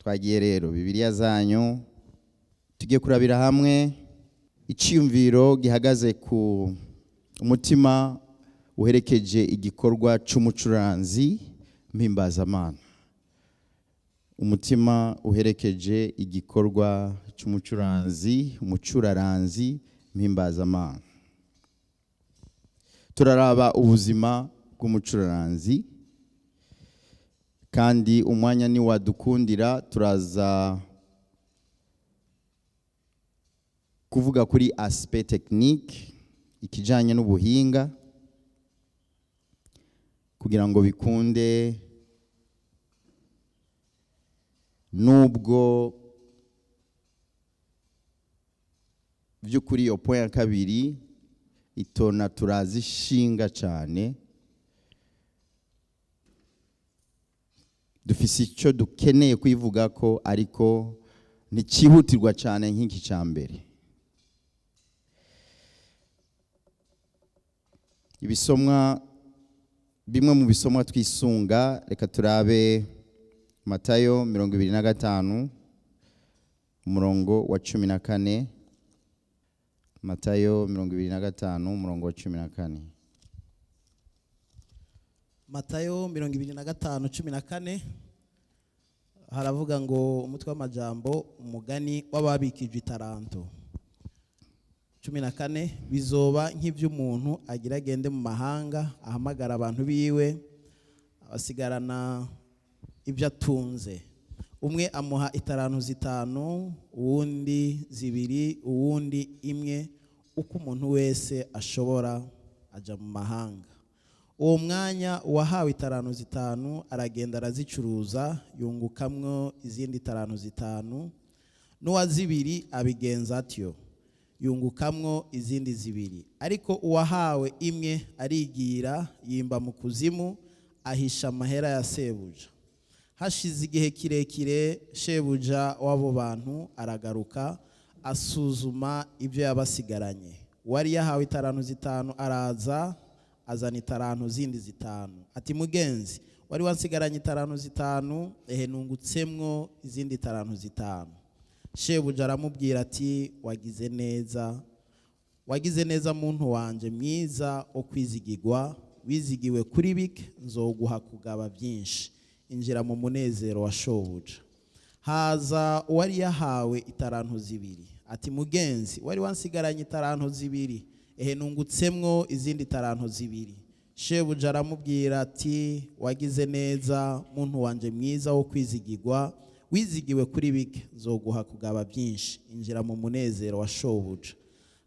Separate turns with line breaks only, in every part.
Twagiye rero Bibiliya zanyu, tugiye kurabira hamwe icyiyumviro gihagaze ku umutima uherekeje igikorwa c'umucuranzi mpimbazamana. Umutima uherekeje igikorwa c'umucuranzi, umucuraranzi mpimbazamana. Turaraba ubuzima bw'umucuraranzi, kandi umwanya ni wadukundira turaza kuvuga kuri aspect technique, ikijanye n'ubuhinga, kugira ngo bikunde nubwo by'ukuri iyo point ya kabiri itona turazishinga cyane, dufise icyo dukeneye kwivuga ko, ariko ntikihutirwa cyane nk'iki cya mbere. Ibisomwa bimwe mu bisomwa twisunga, reka turabe Matayo 25 umurongo wa 14. Matayo 25 umurongo wa 14.
Matayo 25:14 haravuga ngo umutwe w'amajambo umugani w'ababikije itaranto. 14 bizoba nk'ivy'umuntu agira agende mu mahanga ahamagara abantu biwe abasigarana ibyo atunze. Umwe amuha itaranto 5, uwundi 2, uwundi 1, uko umuntu wese ashobora aja mu mahanga. Uwo mwanya uwahawe itaranto 5 aragenda arazicuruza, yungukamwo izindi taranto 5, n'uwa 2 abigenza atyo, yungukamwo izindi 2. Ariko uwahawe 1 arigira, yimba mu kuzimu, ahisha amahera ya sebuja. Hashize igihe kirekire, shebuja w'abo bantu aragaruka, asuzuma ibyo yabasigaranye. Uwari yahawe itaranto 5 araza, azana itaranto zindi 5. Ati mugenzi, wari wansigaranye itaranto 5, ehe nungutsemwo izindi taranto 5. Shebuja aramubwira ati wagize neza, wagize neza muntu wanje mwiza wo kwizigirwa, wizigiwe kuri bike, nzoguha kugaba byinshi, injira mu munezero wa shobuja. Haza uwari yahawe itaranto 2, ati mugenzi, wari wansigaranye itaranto 2, ehe nungutsemwo izindi taranto 2. Shebuja aramubwira ati wagize neza muntu wanje mwiza wo kwizigirwa, wizigiwe kuri bike, nzoguha kugaba byinshi, injira mu munezero wa shobuja.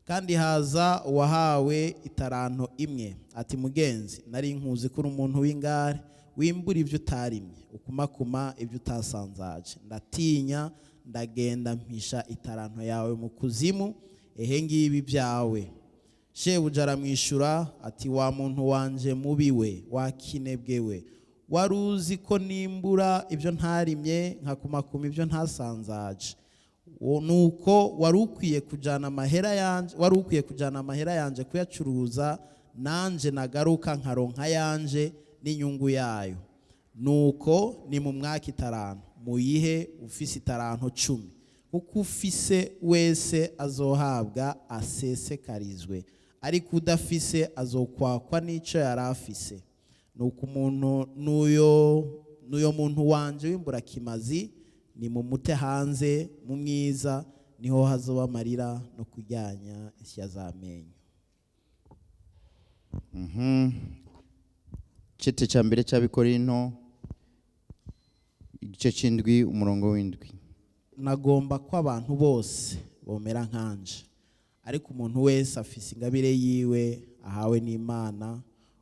Kandi haza uwahawe itaranto 1, ati mugenzi, nari nkuzi ko uri umuntu w'ingare, wimbura ibyo utarimye, ukumakuma ibyo utasanzaje, ndatinya ndagenda mpisha itaranto yawe mu kuzimu, ehe ngibi byawe. Shebuja aramwishura ati wa muntu wanje mubi we, wa kinebwe we, wari uzi ko nimbura ibyo ntarimye, nkakumakuma ibyo ntasanzaje. Nuko wari ukwiye kujana amahera yanje, wari ukwiye kujana amahera yanje kuyacuruza, nanje nagaruka nkaronka yanje n'inyungu yayo. Nuko ni mu mwaka itaranto, muyihe ufise itaranto 10, kuko ufise wese azohabwa asesekarizwe, ariko udafise azokwakwa n'ico yari afise. Nuko umuntu n'uyo muntu wanje w'imburakimazi ni mumute hanze mu mwiza, niho hazoba amarira no kuryanya insya z'amenyo.
Cete ca mbere c'Abikorinto igice c'indwi umurongo w'indwi.
Nagomba ko abantu bose bomera nkanje, ariko umuntu wese afise ingabire yiwe ahawe n'Imana,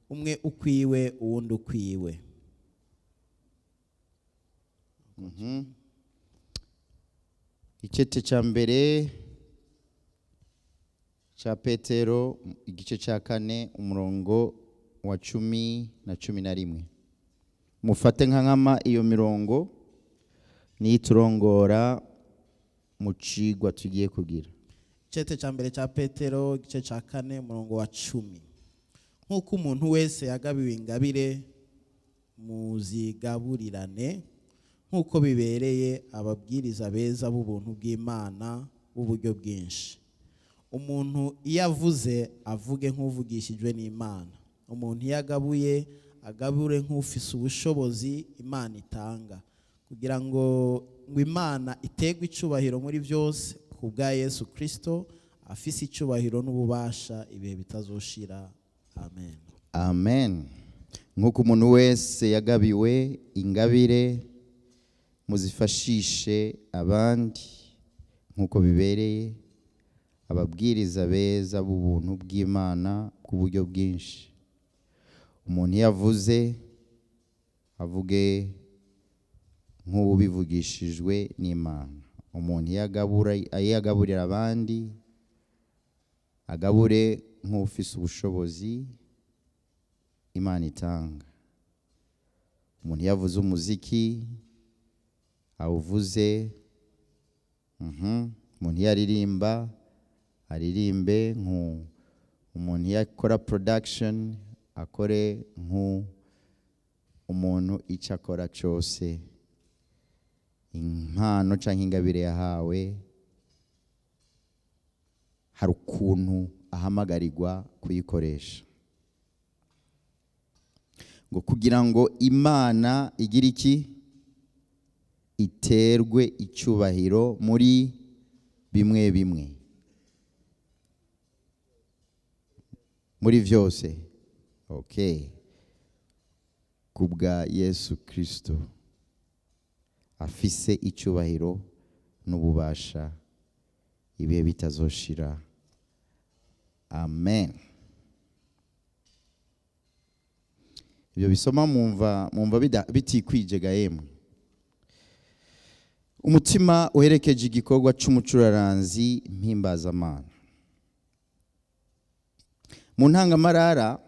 umwe ukwiwe uwundi ukwiwe.
Icete ca mbere ca Petero igice ca 4 umurongo wa 10 na 11. Mufate nka nkama iyo mirongo niyiturongora mu cigwa tugiye kugira.
Icete ca mbere ca Petero igice ca 4 umurongo wa 10. Nk'uko umuntu wese yagabiwe ingabire muzigaburirane, Nk'uko bibereye ababwiriza beza b'ubuntu bw'Imana b'uburyo bwinshi. Umuntu iyo avuze, avuge nk'uvugishijwe n'Imana. Umuntu iyo agabuye, agabure nk'ufise ubushobozi Imana itanga, kugira ngo Imana iterwe icubahiro muri byose ku bwa Yesu Kristo, afise icubahiro n'ububasha ibihe bitazoshira. Amen.
Amen. Nk'uko umuntu wese yagabiwe ingabire, muzifashishe abandi nk'uko bibereye ababwiriza beza b'ubuntu bw'Imana bw'uburyo bwinshi. Umuntu iyo avuze, avuge nk'ubivugishijwe n'Imana. Umuntu iyo agaburira abandi, agabure nk'ufise ubushobozi Imana itanga. Umuntu iyo avuze umuziki, awuvuze. Umuntu iyo aririmba, aririmbe nku. Umuntu iyo akora production, akore nku. Umuntu icyo akora cyose, impano cyangwa ingabire yahawe, hari ukuntu ahamagarirwa kuyikoresha, ngo kugira ngo Imana igire iki? Iterwe icyubahiro muri bimwe bimwe, muri byose. Okay, kubwa Yesu Kristo afise icyubahiro n'ububasha ibihe bitazoshira. Amen. Ibyo bisoma mwumva bitikwije ga yemwe. Umutima uherekeje igikorwa c'umucuraranzi mpimbazamana. Mu ntangamarara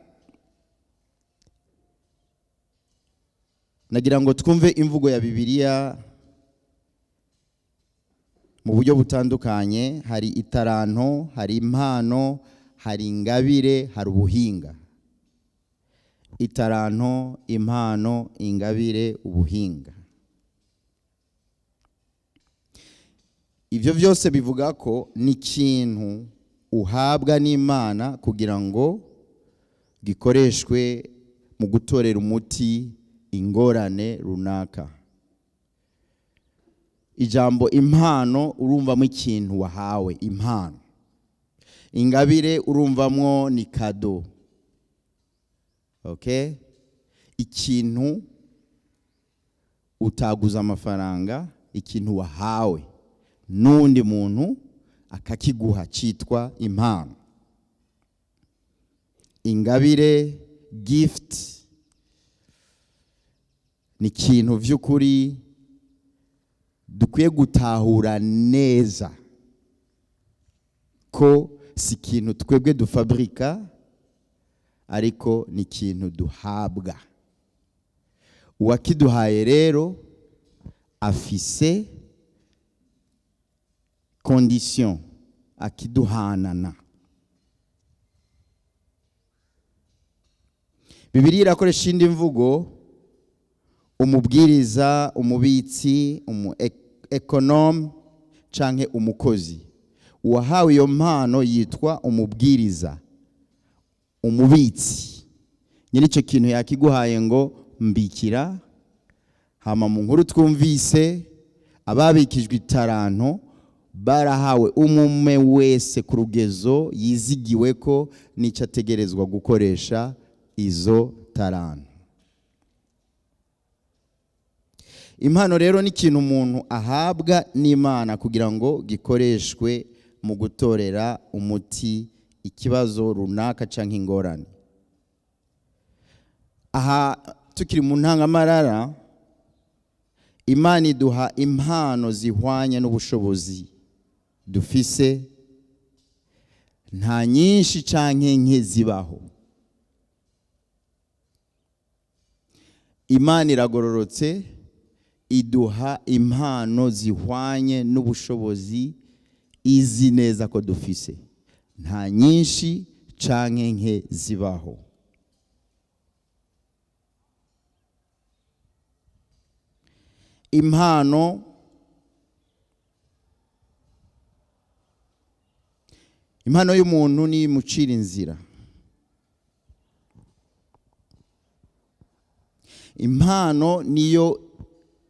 nagira ngo twumve imvugo ya Bibiliya mu buryo butandukanye. Hari itaranto, hari impano, hari ingabire, hari ubuhinga. Itaranto, impano, ingabire, ubuhinga. Ibyo byose bivuga ko ni ikintu uhabwa n'Imana kugira ngo gikoreshwe mu gutorera umuti ingorane runaka. Ijambo impano urumvamo ikintu wahawe, impano. Ingabire urumvamwo ni kado. Okay? Ikintu utaguza amafaranga, ikintu wahawe n'undi muntu akakiguha cyitwa impano. Ingabire, gift, ni ikintu vy'ukuri dukwiye gutahura neza ko si ikintu twebwe dufabrika, ariko ni ikintu duhabwa. Uwakiduhaye rero afise condition akiduhanana. Bibiliya irakoresha indi mvugo: umubwiriza, umubitsi, umu ekonome canke umukozi. Uwahawe iyo mpano yitwa umubwiriza, umubitsi. Nyiri icyo kintu yakiguhaye ngo mbikira. Hama mu nkuru twumvise, ababikijwe itaranto barahawe umwe wese ku rugezo yizigiwe ko n'icyo ategerezwa gukoresha izo taranto. Impano rero ni ikintu umuntu ahabwa n'Imana kugira ngo gikoreshwe mu gutorera umuti ikibazo runaka canke ingorane. Aha tukiri mu ntangamarara, Imana iduha impano zihwanye n'ubushobozi dufise, nta nyinshi canke nke zibaho. Imana iragororotse, iduha impano zihwanye n'ubushobozi izi neza ko dufise, nta nyinshi canke nke zibaho. Impano y'umuntu ni imucira inzira. Impano niyo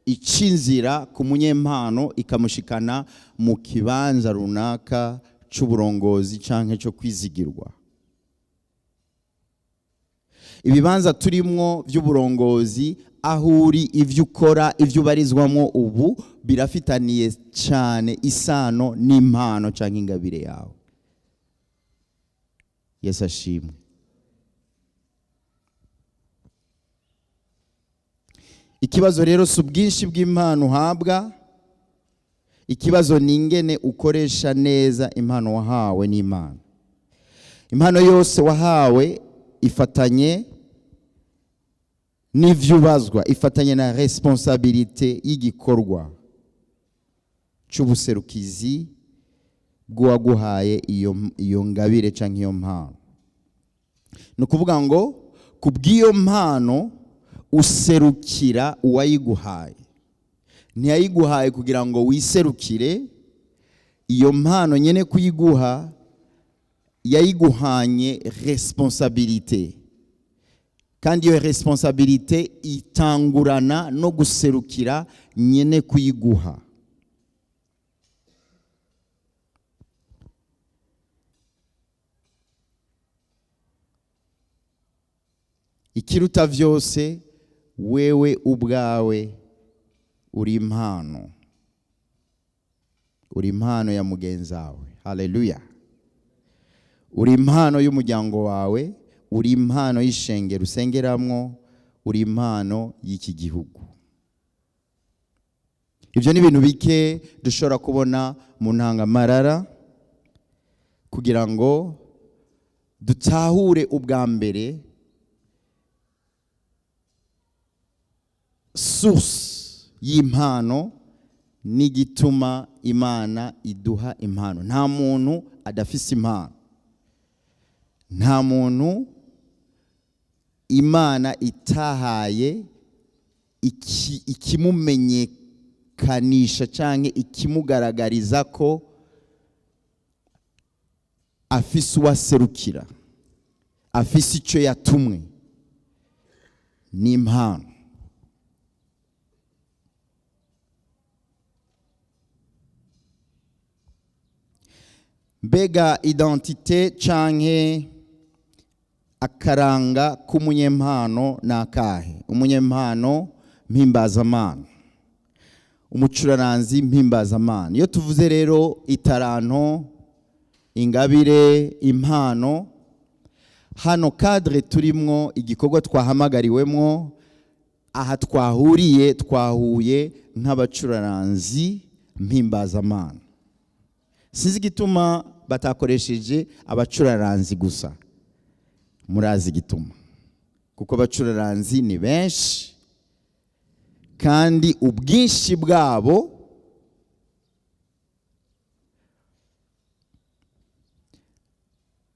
ica inzira ku munyempano, ikamushikana mu kibanza runaka c'uburongozi canke cyo kwizigirwa. Ibibanza turimwo by'uburongozi, aho uri, ivyo ukora, ivyo ubarizwamwo ubu, birafitaniye cyane isano n'impano canke ingabire yawe. Yesu ashimwe. Ikibazo rero si ubwinshi bw'impano uhabwa, ikibazo ni ingene ukoresha neza impano wahawe n'Imana. Impano yose wahawe ifatanye n'ivyo ubazwa, ifatanye na responsabilité y'igikorwa c'ubuserukizi bw'uwaguhaye iyo ngabire canke iyo mpano. Ni ukuvuga ngo ku bw'iyo mpano userukira uwayiguhaye. Ntiyayiguhaye kugira ngo wiserukire. Iyo mpano nyene kuyiguha yayiguhanye responsabilité, kandi iyo responsabilité itangurana no guserukira nyene kuyiguha. Ikiruta vyose, wewe ubwawe uri impano, uri impano ya mugenzi wawe. Haleluya! Uri impano y'umuryango wawe, uri impano y'ishengero usengeramwo, uri impano y'iki gihugu. Ibyo ni ibintu bike dushobora kubona mu ntangamarara kugira ngo dutahure ubwa mbere source y'impano n'igituma Imana iduha impano. Nta muntu adafise impano, nta muntu Imana itahaye ikimumenyekanisha canke ikimugaragariza ko afise uwaserukira, afise icyo yatumwe n'impano. Mbega identité canke akaranga k'umunyempano ni akahe? Umunyempano mpimbazamana, umucuraranzi mpimbazamana. Iyo tuvuze rero itaranto, ingabire, impano, hano cadre turimwo, igikorwa twahamagariwemwo, aha twahuriye, twahuye nk'abacuraranzi mpimbazamana. Sinzi igituma batakoresheje abacuraranzi gusa. Murazi igituma? Kuko abacuraranzi ni benshi, kandi ubwinshi bwabo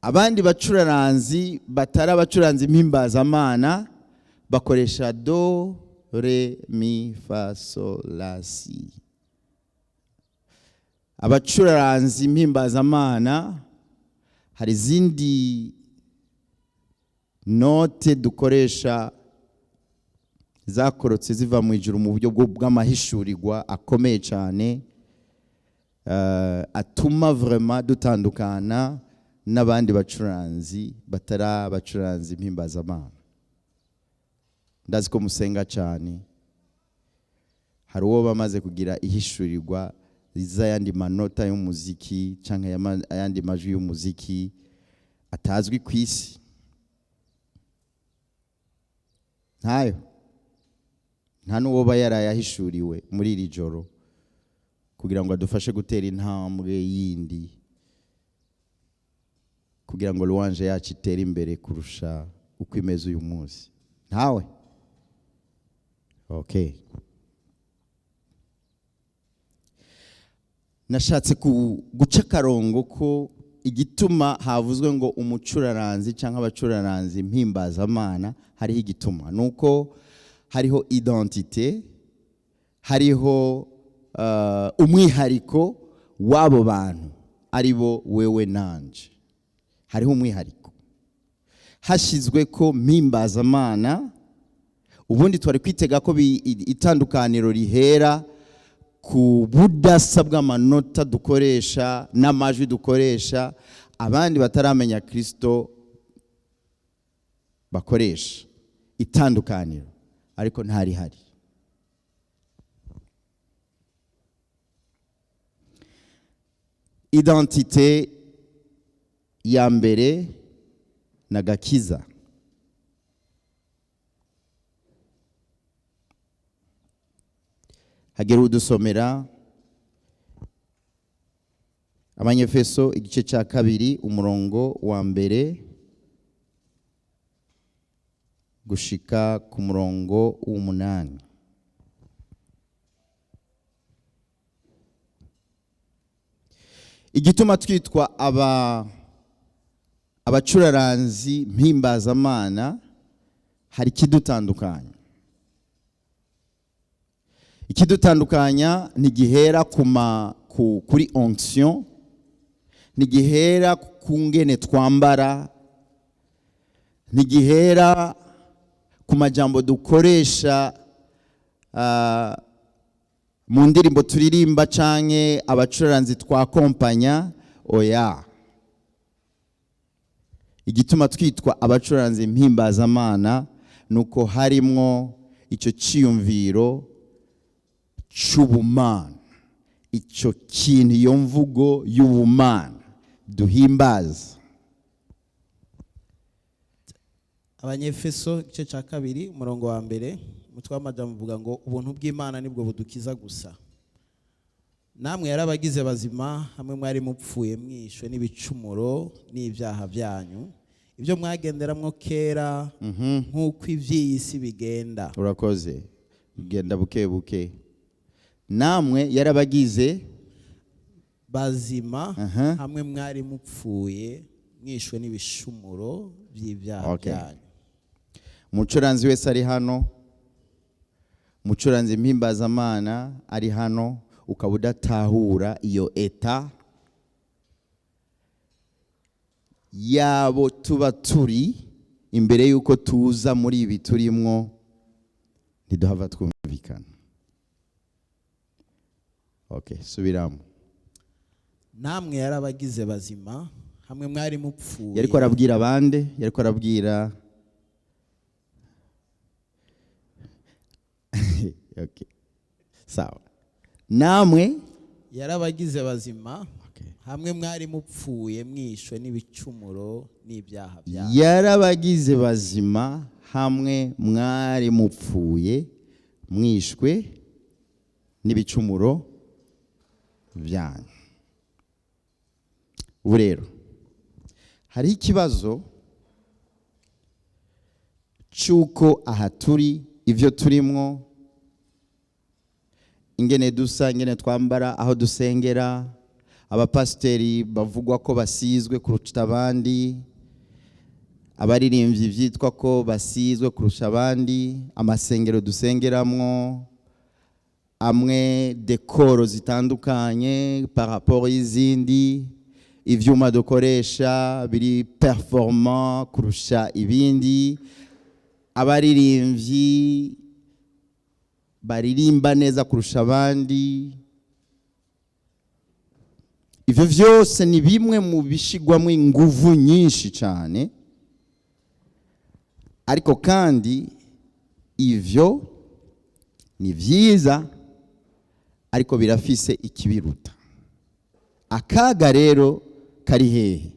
abandi bacuraranzi batari abacuranzi mpimbazamana bakoresha do, ré, mi, fa, sol, la, si. Abacuraranzi mpimbazamana hari izindi note dukoresha zakorotse ziva mu ijuru mu buryo bw'amahishurirwa akomeye cyane, atuma vraiment dutandukana n'abandi bacuranzi batari abacuranzi mpimbazamana. Ndazi ko musenga cyane, hari uwo bamaze kugira ihishurirwa z'ayandi manota y'umuziki cyangwa ayandi majwi y'umuziki atazwi ku isi? Ntayo, nta n'uwoba yarayahishuriwe muri iri joro kugira ngo adufashe gutera intambwe yindi, kugira ngo louange yacu itere imbere kurusha uko imeze uyu munsi? Ntawe? Okay. Nashatse guca akarongo ko igituma havuzwe ngo umucuraranzi cyangwa abacuraranzi mpimbazamana, hariho igituma, nuko hariho identité. Hariho umwihariko w'abo bantu, ari bo wewe nanje. Hariho umwihariko hashyizwe ko mpimbazamana. Ubundi twari kwitega ko itandukaniro rihera ku budasa bw'amanota dukoresha n'amajwi dukoresha, abandi bataramenya Kirisito bakoresha itandukaniro, ariko ntarihari. Identité ya mbere na gakiza. Hagera udusomera Abanyefeso igice cya 2, umurongo wa 1 gushika ku murongo w'8. Igituma twitwa abacuraranzi mpimbazamana, hari ikidutandukanya. Ikidutandukanya ntigihera kuri onction, ntigihera ku ngene twambara, ntigihera ku majambo dukoresha mu ndirimbo turirimba canke abacuraranzi twakompanya. Oya, igituma twitwa abacuraranzi mpimbazamana nuko harimwo icyo ciyumviro c'ubumana, icyo kintu, iyo mvugo y'ubumana duhimbaza.
Abanyefeso igice cya 2, umurongo wa 1, umutwe w'amajambo uvuga ngo ubuntu bw'Imana nibwo budukiza gusa. Namwe yarabagize bazima hamwe mwari mupfuye mwishwe n'ibicumuro n'ibyaha byanyu, ibyo mwagenderamwo kera nk'uko iby'iyi si bigenda.
Urakoze, genda buke buke. Namwe yarabagize
bazima hamwe mwari mupfuye mwishwe n'ibishumuro by'ibyaha byanyu.
Umucuranzi wese ari hano, umucuranzi mpimbazamana ari hano, ukaba udatahura iyo eta yabo tuba turi imbere y'uko tuza muri ibi turimwo, ntiduhava twumvikana. Okay, subiramo.
Namwe yarabagize bazima hamwe mwari mupfuye.
Yariko arabwira abande? Yariko arabwira, okay, sawa. Namwe
yarabagize bazima hamwe mwari mupfuye mwishwe n'ibicumuro n'ibyaha byanyu.
Yarabagize bazima hamwe mwari mupfuye mwishwe n'ibicumuro byanyu. Ubu rero hariho ikibazo cy'uko aha turi, ibyo turimwo, ingene dusa, ingene twambara, aho dusengera, abapasiteri bavugwa ko basizwe kurusha abandi, abaririmbyi byitwa ko basizwe kurusha abandi, amasengero dusengeramwo amwe dekoro zitandukanye par rapport y'izindi, ivyuma dukoresha biri performant kurusha ibindi, abaririmbyi baririmba neza kurusha abandi. Ivyo vyose ni bimwe mu bishigwamwo inguvu nyinshi cyane, ariko kandi ivyo ni vyiza, ariko birafise ikibiruta. Akaga rero kari hehe?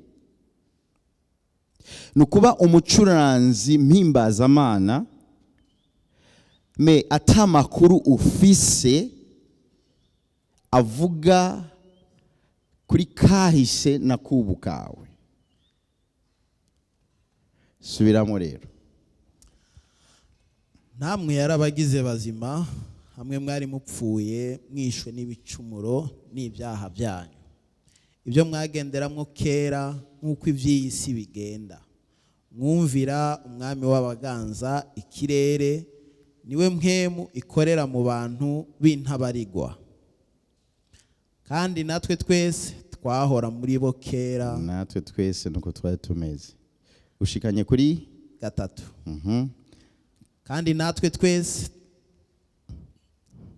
Ni ukuba umucuranzi mpimbazamana me ata makuru ufise avuga kuri kahise na kubu kawe. Subiramo rero.
Namwe yarabagize bazima hamwe mwari mupfuye mwishwe n'ibicumuro n'ibyaha byanyu, ibyo mwagenderamwo kera nk'uko iby'iyi si bigenda, mwumvira umwami w'abaganza ikirere, Niwe mpwemu ikorera mu bantu b'intabarigwa. Kandi natwe twese twahora muri bo kera.
Natwe twese nuko twari tumeze. Ushikanye kuri
3. Kandi natwe twese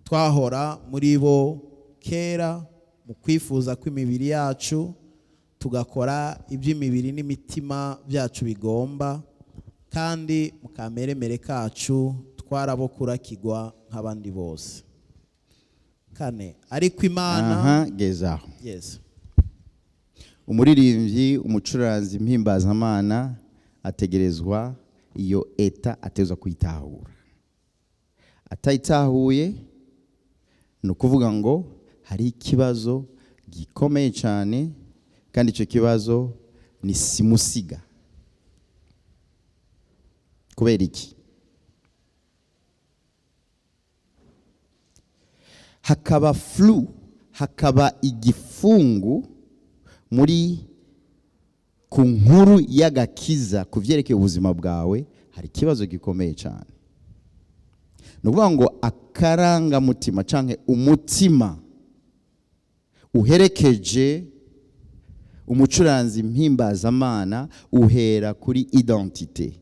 twahora muri bo kera mu kwifuza kw'imibiri yacu, tugakora iby'imibiri n'imitima byacu bigomba, kandi mu kameremere kacu twarabokurakigwa nk'abandi bose. 4, ariko Imana
Aha, gezaho.
Yes.
Umuririmbyi, umucuranzi mpimbazamana ategerezwa iyo état, atezwa kuyitahura. Atayitahuye, ni ukuvuga ngo hari ikibazo gikomeye cyane, kandi icyo kibazo ni simusiga. Kubera iki? Hakaba flou, hakaba igifungu muri ku nkuru y'agakiza ku byerekeye ubuzima bwawe, hari ikibazo gikomeye cyane. Ni ukuvuga ngo akarangamutima cyangwa umutima uherekeje umucuranzi mpimbazamana uhera kuri identité.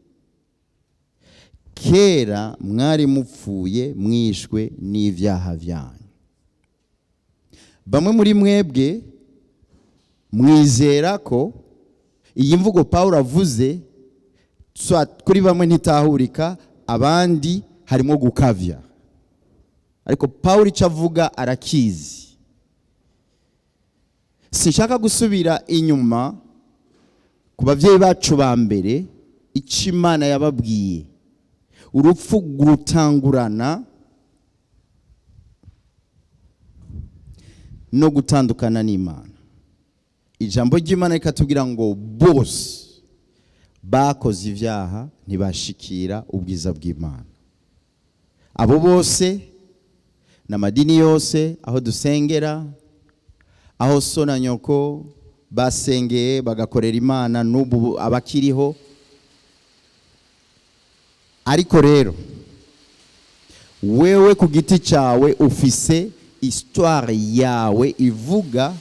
Kera mwari mupfuye, mwishwe n'ibyaha byanyu. Bamwe muri mwebwe mwizera ko iyi mvugo Paul avuze kuri bamwe ntitahurika, abandi harimo gukavya, ariko Paul icyo avuga arakizi. Sinshaka gusubira inyuma ku babyeyi bacu ba mbere, icyo Imana yababwiye. Urupfu rutangurana no gutandukana n'Imana. Ijambo ry'Imana rikatubwira ngo bose bakoze ibyaha, ntibashikira ubwiza bw'Imana. Abo bose n'amadini yose, aho dusengera, aho so na nyoko basengeye bagakorera Imana, n'ubu abakiriho. Ariko rero wewe ku giti cyawe ufise histoire yawe ivuga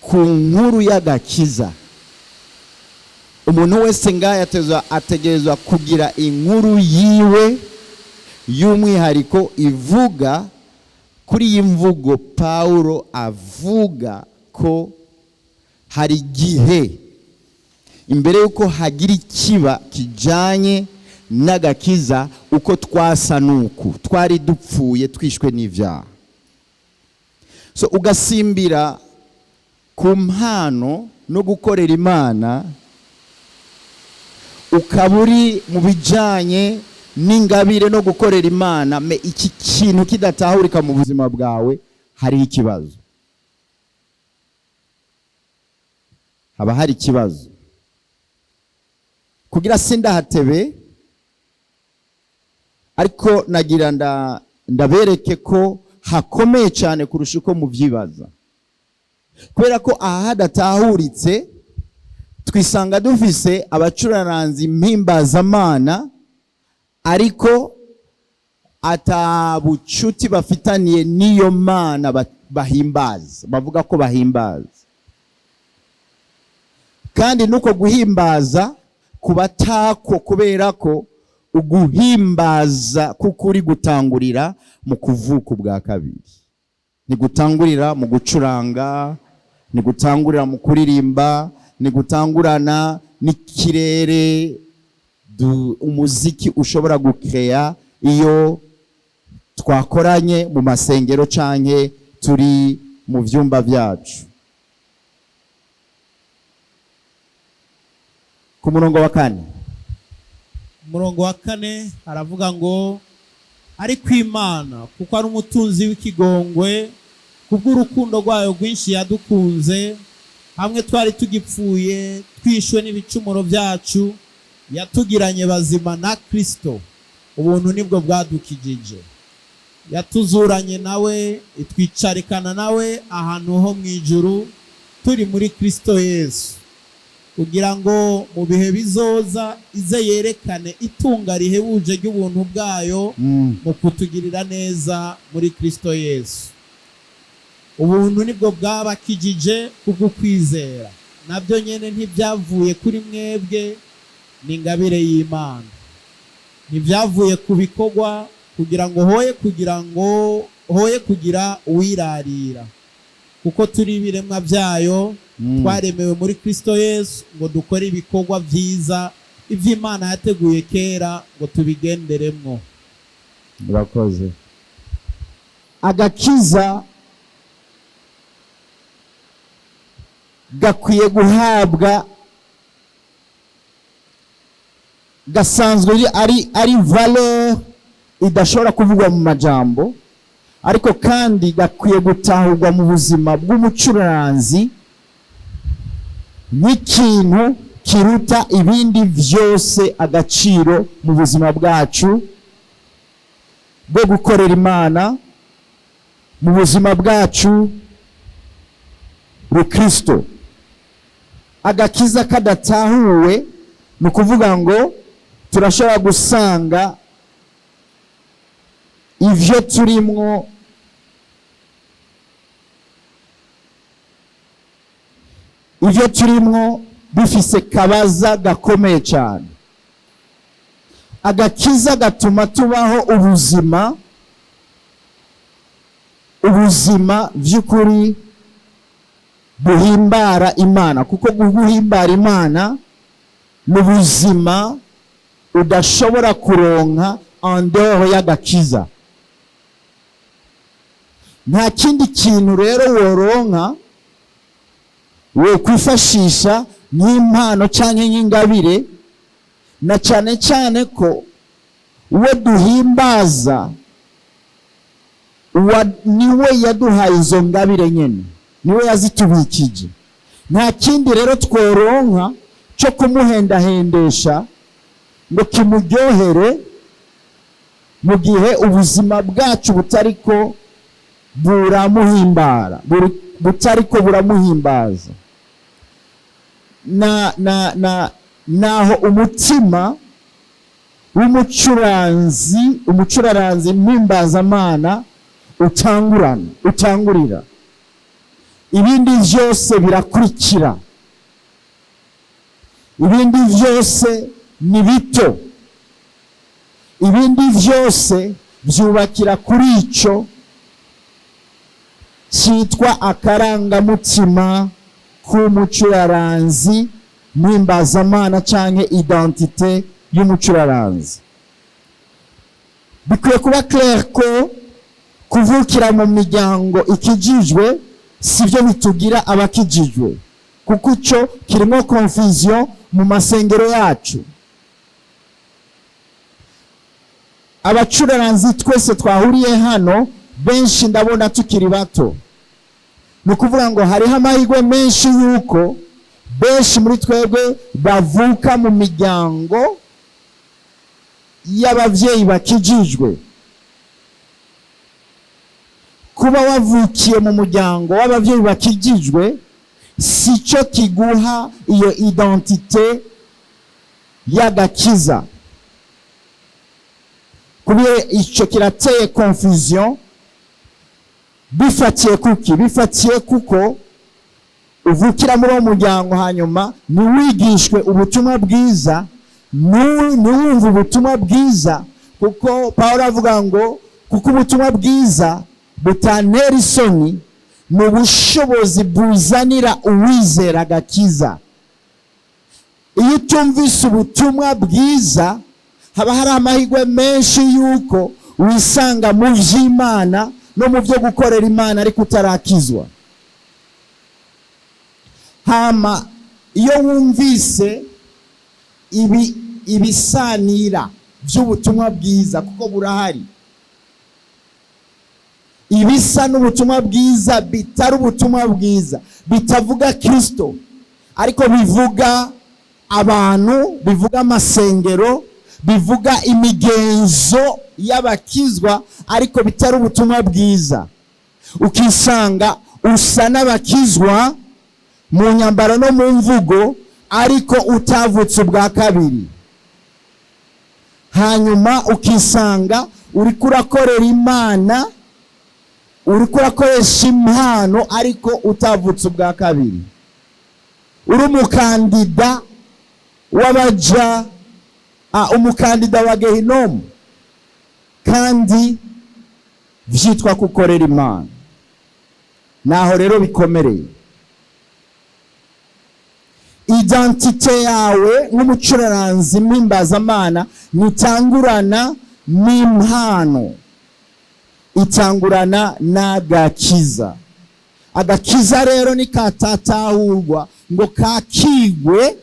ku nkuru y'agakiza. Umuntu wese ngaya ategerezwa kugira inkuru yiwe y'umwihariko ivuga kuri iyi mvugo Paulo avuga ko hari igihe imbere y'uko hagira ikiba kijanye n'agakiza, uko twasa nuku twari dupfuye, twishwe n'ibyaha. So ugasimbira ku mpano no gukorera Imana, ukaba uri mu bijyanye n'ingabire no gukorera Imana, mais iki kintu kidatahurika mu buzima bwawe, hariho ikibazo, haba hari ikibazo. Kugira sindahatebe, ariko nagira ndabereke ko hakomeye cyane kurusha uko mubyibaza, kubera ko aha hadatahuritse twisanga dufise abacuraranzi mpimbazamana, ariko atabucuti bafitaniye n'iyo Mana bahimbaza, bavuga ko bahimbaza. Kandi nuko guhimbaza kubatako, kubera ko uguhimbaza kukuri gutangurira mu kuvuka ubwa kabiri, ntigutangurira mu gucuranga, ntigutangurira mu kuririmba, ntigutangurana n'ikirere umuziki ushobora gukeya iyo twakoranye mu masengero canke turi mu vyumba byacu. Ku murongo wa 4.
Umurongo wa 4 aravuga ngo: ariko Imana, kuko ari umutunzi w'ikigongwe, kubw'urukundo rwayo rwinshi yadukunze, hamwe twari tugipfuye twishwe n'ibicumuro byacu, yatugiranye bazima na Kristo, ubuntu nibwo bwadukijije. Yatuzuranye nawe, itwicarikana nawe ahantu ho mu ijuru, turi muri Kristo Yesu. Kugira ngo mu bihe bizoza ize yerekane itunga rihebuje ry'ubuntu bwayo mu kutugirira neza muri Kristo Yesu. Ubuntu nibwo bwabakijije kubw'ukwizera, nabyo nyene ntibyavuye kuri mwebwe, ni ingabire y'Imana. Ntibyavuye ku bikorwa, kugira ngo hoye kugira uwirarira, kuko turi ibiremwa byayo, twaremewe muri Kristo Yesu ngo dukore ibikorwa byiza, iby'Imana yateguye kera ngo tubigenderemwo.
Murakoze. Agakiza gakwiye guhabwa, gasanzwe ari valeur idashobora kuvugwa mu majambo, ariko kandi gakwiye gutahurwa mu buzima bw'umucuranzi nk'ikintu kiruta ibindi byose agaciro mu buzima bwacu bwo gukorera Imana, mu buzima bwacu rukristo. Agakiza kadatahuwe, ni ukuvuga ngo turashobora gusanga ivyo turimwo bifise kabaza gakomeye cyane. Agakiza gatuma tubaho ubuzima by'ukuri buhimbara Imana, kuko guhimbara Imana ni ubuzima udashobora kuronka en dehors y'agakiza. Nta kindi kintu rero woronka wokwifashisha nk'impano canke nk'ingabire, na cyane cyane ko uwo duhimbaza niwe yaduhaye izo ngabire nyene, niwe yazitubikije. Nta kindi rero tworonka cyo kumuhendahendesha ngo kimuryohere mu gihe ubuzima bwacu butariko buramuhimbara, butariko buramuhimbaza. Na, na, na, naho umutima w'umucuranzi, umucuraranzi mpimbazamana utangurira, ibindi byose birakurikira, ibindi byose ni bito, ibindi byose byubakira kuri ico cyitwa akarangamutima k'umucuraranzi mpimbazamana canke identité y'umucuraranzi. Bikwiye kuba clair ko kuvukira mu miryango ikijijwe sivyo bitugira abakijijwe, kuko ico kirimo confusion mu masengero yacu. Abacuraranzi twese twahuriye hano benshi ndabona tukiri bato, ni ukuvuga ngo hariho amahirwe menshi yuko benshi muri twebwe bavuka mu miryango y'abavyeyi bakijijwe. Kuba wavukiye mu muryango w'abavyeyi bakijijwe sico kiguha iyo identité y'agakiza. Kubera ico kirateye confusion. Bifatiye kuki? Bifatiye kuko uvukira muri uwo muryango, hanyuma ntiwigishwe ubutumwa bwiza, ntiwumve ubutumwa bwiza, kuko Pawulo avuga ngo kuko ubutumwa bwiza butantera isoni, ni ubushobozi buzanira uwizera agakiza. Iyo utumvise ubutumwa bwiza, haba hari amahirwe menshi yuko wisanga mu vy'Imana no mu byo gukorera Imana ariko utarakizwa. Hama iyo wumvise ibisanira by'ubutumwa bwiza, kuko burahari, ibisa n'ubutumwa bwiza bitari ubutumwa bwiza, bitavuga Kristo ariko bivuga abantu, bivuga amasengero, bivuga imigenzo y'abakizwa ariko bitari ubutumwa bwiza, ukisanga usa n'abakizwa mu nyambaro no mu mvugo, Ariko utavutse ubwa kabiri, hanyuma ukisanga uriko urakorera Imana, uriko urakoresha impano ariko utavutse ubwa kabiri, uri umukandida w'abaja, umukandida wa Gehinomu, kandi vyitwa kukorera Imana. Naho rero bikomereye. Identité yawe nk'umucuraranzi mpimbazamana ntitangurana n'impano, itangurana n'agakiza. Agakiza rero nikatatahurwa ngo kakigwe,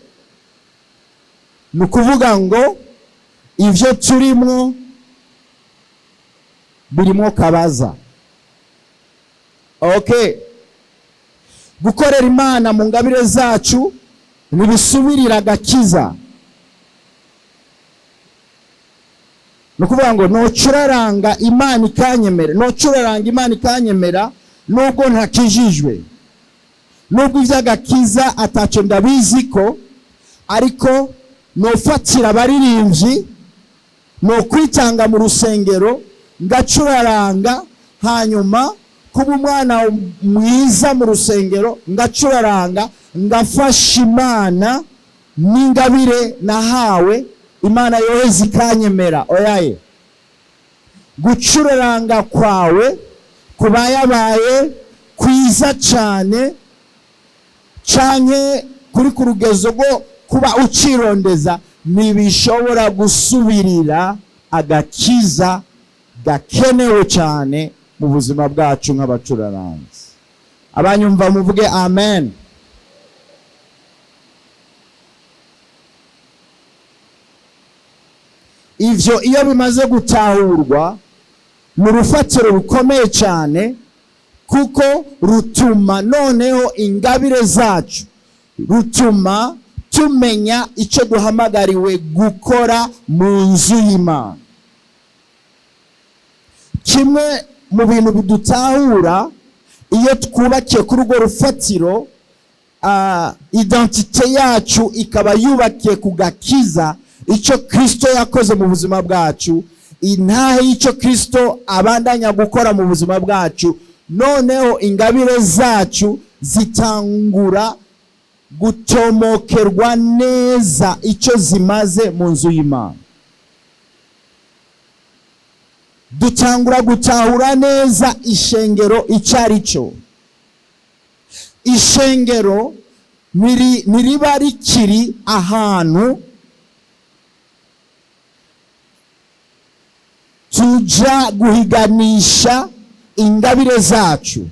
ni ukuvuga ngo ivyo turimwo birimo kabaza. Okay, gukorera Imana mu ngabire zacu ntibisubirira agakiza. Ni ukuvuga ngo nocuraranga Imana ikanyemera, nocuraranga Imana ikanyemera nubwo ntakijijwe, nubwo ivy'agakiza ataco ndabizi ko, ariko nofatira abaririmbyi, nokwitanga mu rusengero ngacuraranga, hanyuma kuba umwana mwiza mu rusengero ngacuraranga, ngafasha Imana n'ingabire nahawe, Imana yoheza ikanyemera. Oyaye, gucuraranga kwawe kubayabaye kwiza cyane canke kuri ku rugezo rwo kuba ucirondeza, ntibishobora gusubirira agakiza gakenewe cyane mu buzima bwacu nk'abacuraranzi. Abanyumva muvuge amen. Ivyo iyo bimaze gutahurwa ni urufatiro rukomeye cyane, kuko rutuma noneho ingabire zacu, rutuma tumenya icyo duhamagariwe gukora mu nzu y'Imana. Kimwe mu bintu bidutahura iyo twubakiye kuri urwo rufatiro, identité yacu ikaba yubakiye ku gakiza, icyo Kristo yakoze mu buzima bwacu, intahe y'icyo Kristo abandanya gukora mu buzima bwacu, noneho ingabire zacu zitangura gutomokerwa neza icyo zimaze mu nzu y'Imana. Dutangura gutahura neza ishengero icyo ari cyo. Ishengero ntiriba rikiri ahantu tuja guhiganisha ingabire zacu,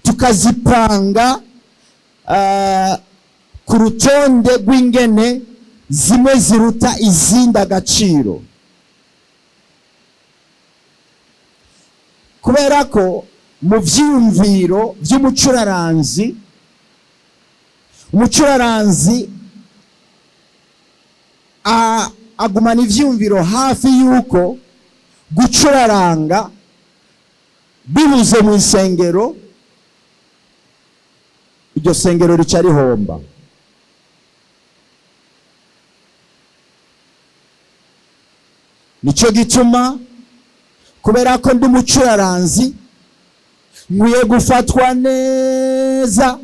tukazipanga ku rutonde rw'ingene zimwe ziruta izindi agaciro. Kubera ko mu vyiyumviro vy'umucuraranzi, umucuraranzi agumana ivyiyumviro hafi yuko gucuraranga bibuze mu isengero, iryo sengero rica rihomba. Nico gituma kubera ko ndi umucuraranzi nkwiye gufatwa neza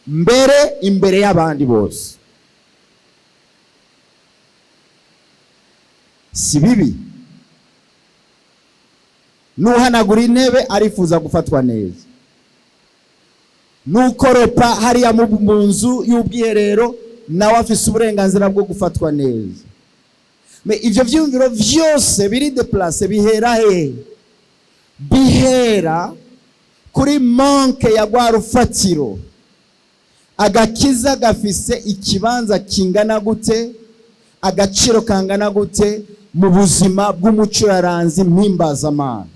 mbere imbere y'abandi bose. Si bibi, nuhanagura intebe arifuza gufatwa neza, nukoropa hariya mu nzu y'ubwiherero nawe afise uburenganzira bwo gufatwa neza. Mais ivyo vyiyumviro vyose biri déplacé, bihera he? Bihera kuri manque ya rwa rufatiro. Agakiza gafise ikibanza kingana gute, agaciro kangana gute mu buzima bw'umucuraranzi mpimbazamana?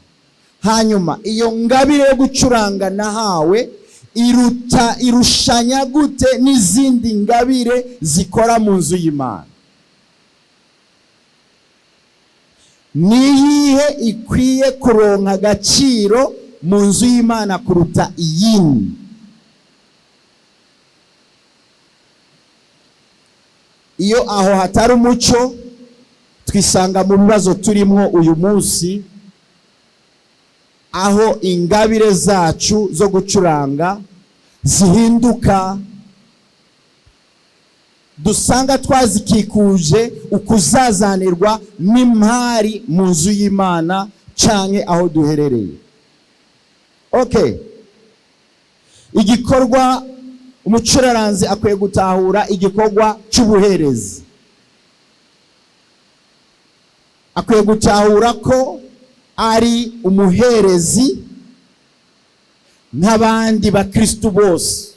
Hanyuma iyo ngabire yo gucuranga nahawe iruta, irushanya gute n'izindi ngabire zikora mu nzu y'Imana? Niyihe ikwiye kuronka agaciro mu nzu y'Imana kuruta iyindi? Iyo aho hatari umuco, twisanga mu bibazo turimo uyu munsi, aho ingabire zacu zo gucuranga zihinduka, dusanga twazikikuje ukuzazanirwa n'impari mu nzu y'Imana canke aho duherereye. Okay, igikorwa umucuraranzi akwiye gutahura, igikorwa cy'ubuherezi, akwiye gutahura ko ari umuherezi nk'abandi bakristu bose.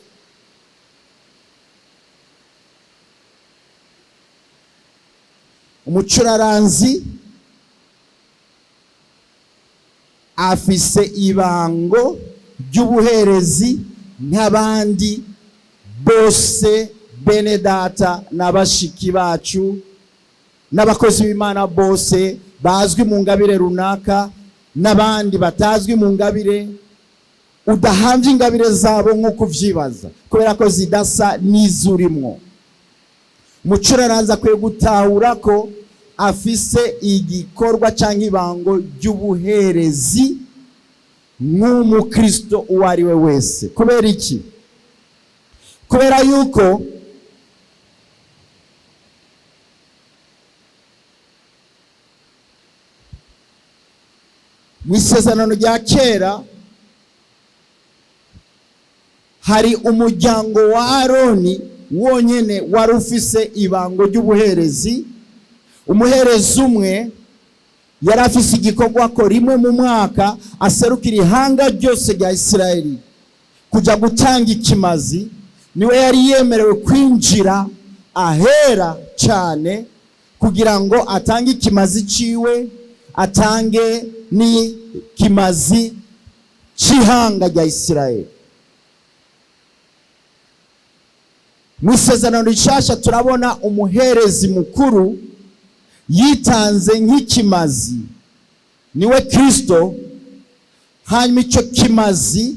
Umucuraranzi afise ibango ry'ubuherezi nk'abandi bose, bene data n'abashiki bacu n'abakozi b'Imana bose bazwi mu ngabire runaka n'abandi batazwi mu ngabire. Udahamvye ingabire zabo nk'uko uvyibaza, kubera ko zidasa n'izurimwo. Umucuraranzi akwiye gutahura ko afise igikorwa canke ibango ry'ubuherezi nk'umukristo uwo ari we wese. Kubera iki? Kubera yuko mu isezerano rya kera hari umuryango wa Aroni wonyene wari ufise ibango ry'ubuherezi. Umuherezi umwe yari afise igikorwa ko rimwe mu mwaka aserukira ihanga ryose rya Isirayeli kuja gutanga ikimazi. Niwe yari yemerewe kwinjira ahera cyane kugira ngo atange ikimazi ciwe, atange n'ikimazi c'ihanga rya Isirayeli. Mu isezerano rishasha turabona umuherezi mukuru yitanze nk'ikimazi, niwe Kristo. Hanyuma icyo kimazi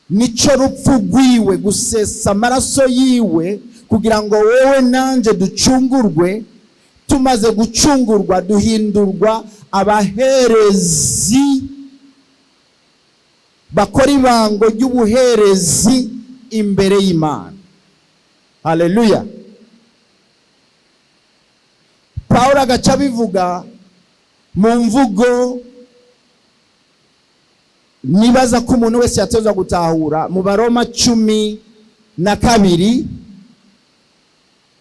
nico rupfu rwiwe, gusesa amaraso yiwe kugira ngo wowe nanje ducungurwe. Tumaze gucungurwa duhindurwa abaherezi bakora ibango ry'ubuherezi imbere y'Imana. Haleluya. Pawulo agaca abivuga mu mvugo nibaza ko umuntu wese yatezwa gutahura, mu Baroma 12.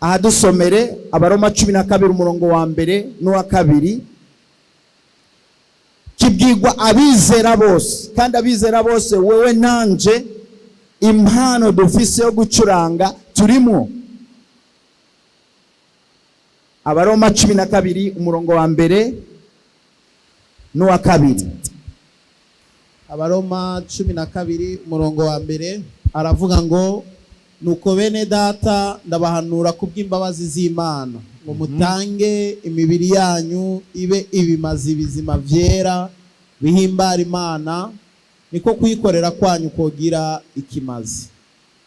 Aha dusomere Abaroma 12 umurongo wa mbere n'uwa kabiri. Kibwirwa abizera bose, kandi abizera bose wewe nanje impano dufise yo gucuranga turimo. Abaroma 12 umurongo wa mbere n'uwa kabiri.
Abaroma 12 umurongo wa mbere aravuga ngo: nuko bene data, ndabahanura kubw'imbabazi z'Imana ngo mutange imibiri yanyu ibe ibimazi bizima vyera bihimbara Imana, niko kuyikorera kwanyu kogira ikimazi.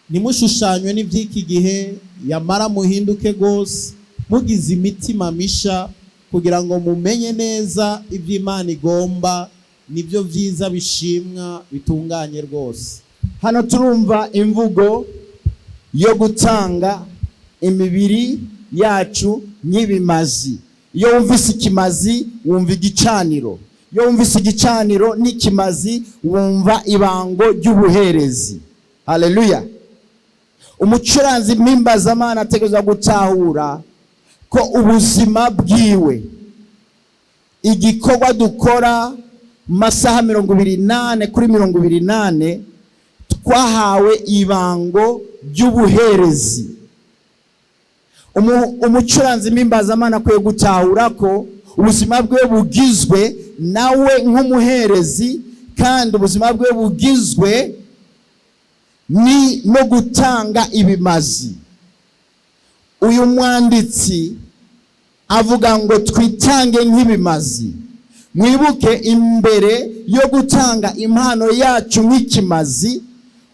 Ntimushushanywe n'iby'iki gihe, yamara muhinduke gose mugize imitima misha, kugira ngo mumenye neza iby'Imana igomba, nibyo vyiza bishimwa bitunganye rwose.
Hano turumva imvugo yo gutanga imibiri yacu nk'ibimazi. Iyo wumvise ikimazi wumva igicaniro, iyo wumvise igicaniro n'ikimazi wumva ibango ry'ubuherezi. Haleluya. Umucuranzi mpimbazamana ategerezwa gutahura ko ubuzima bwiwe, igikorwa dukora masaha 24 kuri 24, twahawe ibango ry'ubuherezi. Umucuranzi mpimbazamana akwiye gutahura ko ubuzima bwe bugizwe nawe nk'umuherezi, kandi ubuzima bwe bugizwe ni no gutanga ibimazi. Uyu mwanditsi avuga ngo twitange nk'ibimazi. Mwibuke imbere yo gutanga impano yacu nk'ikimazi,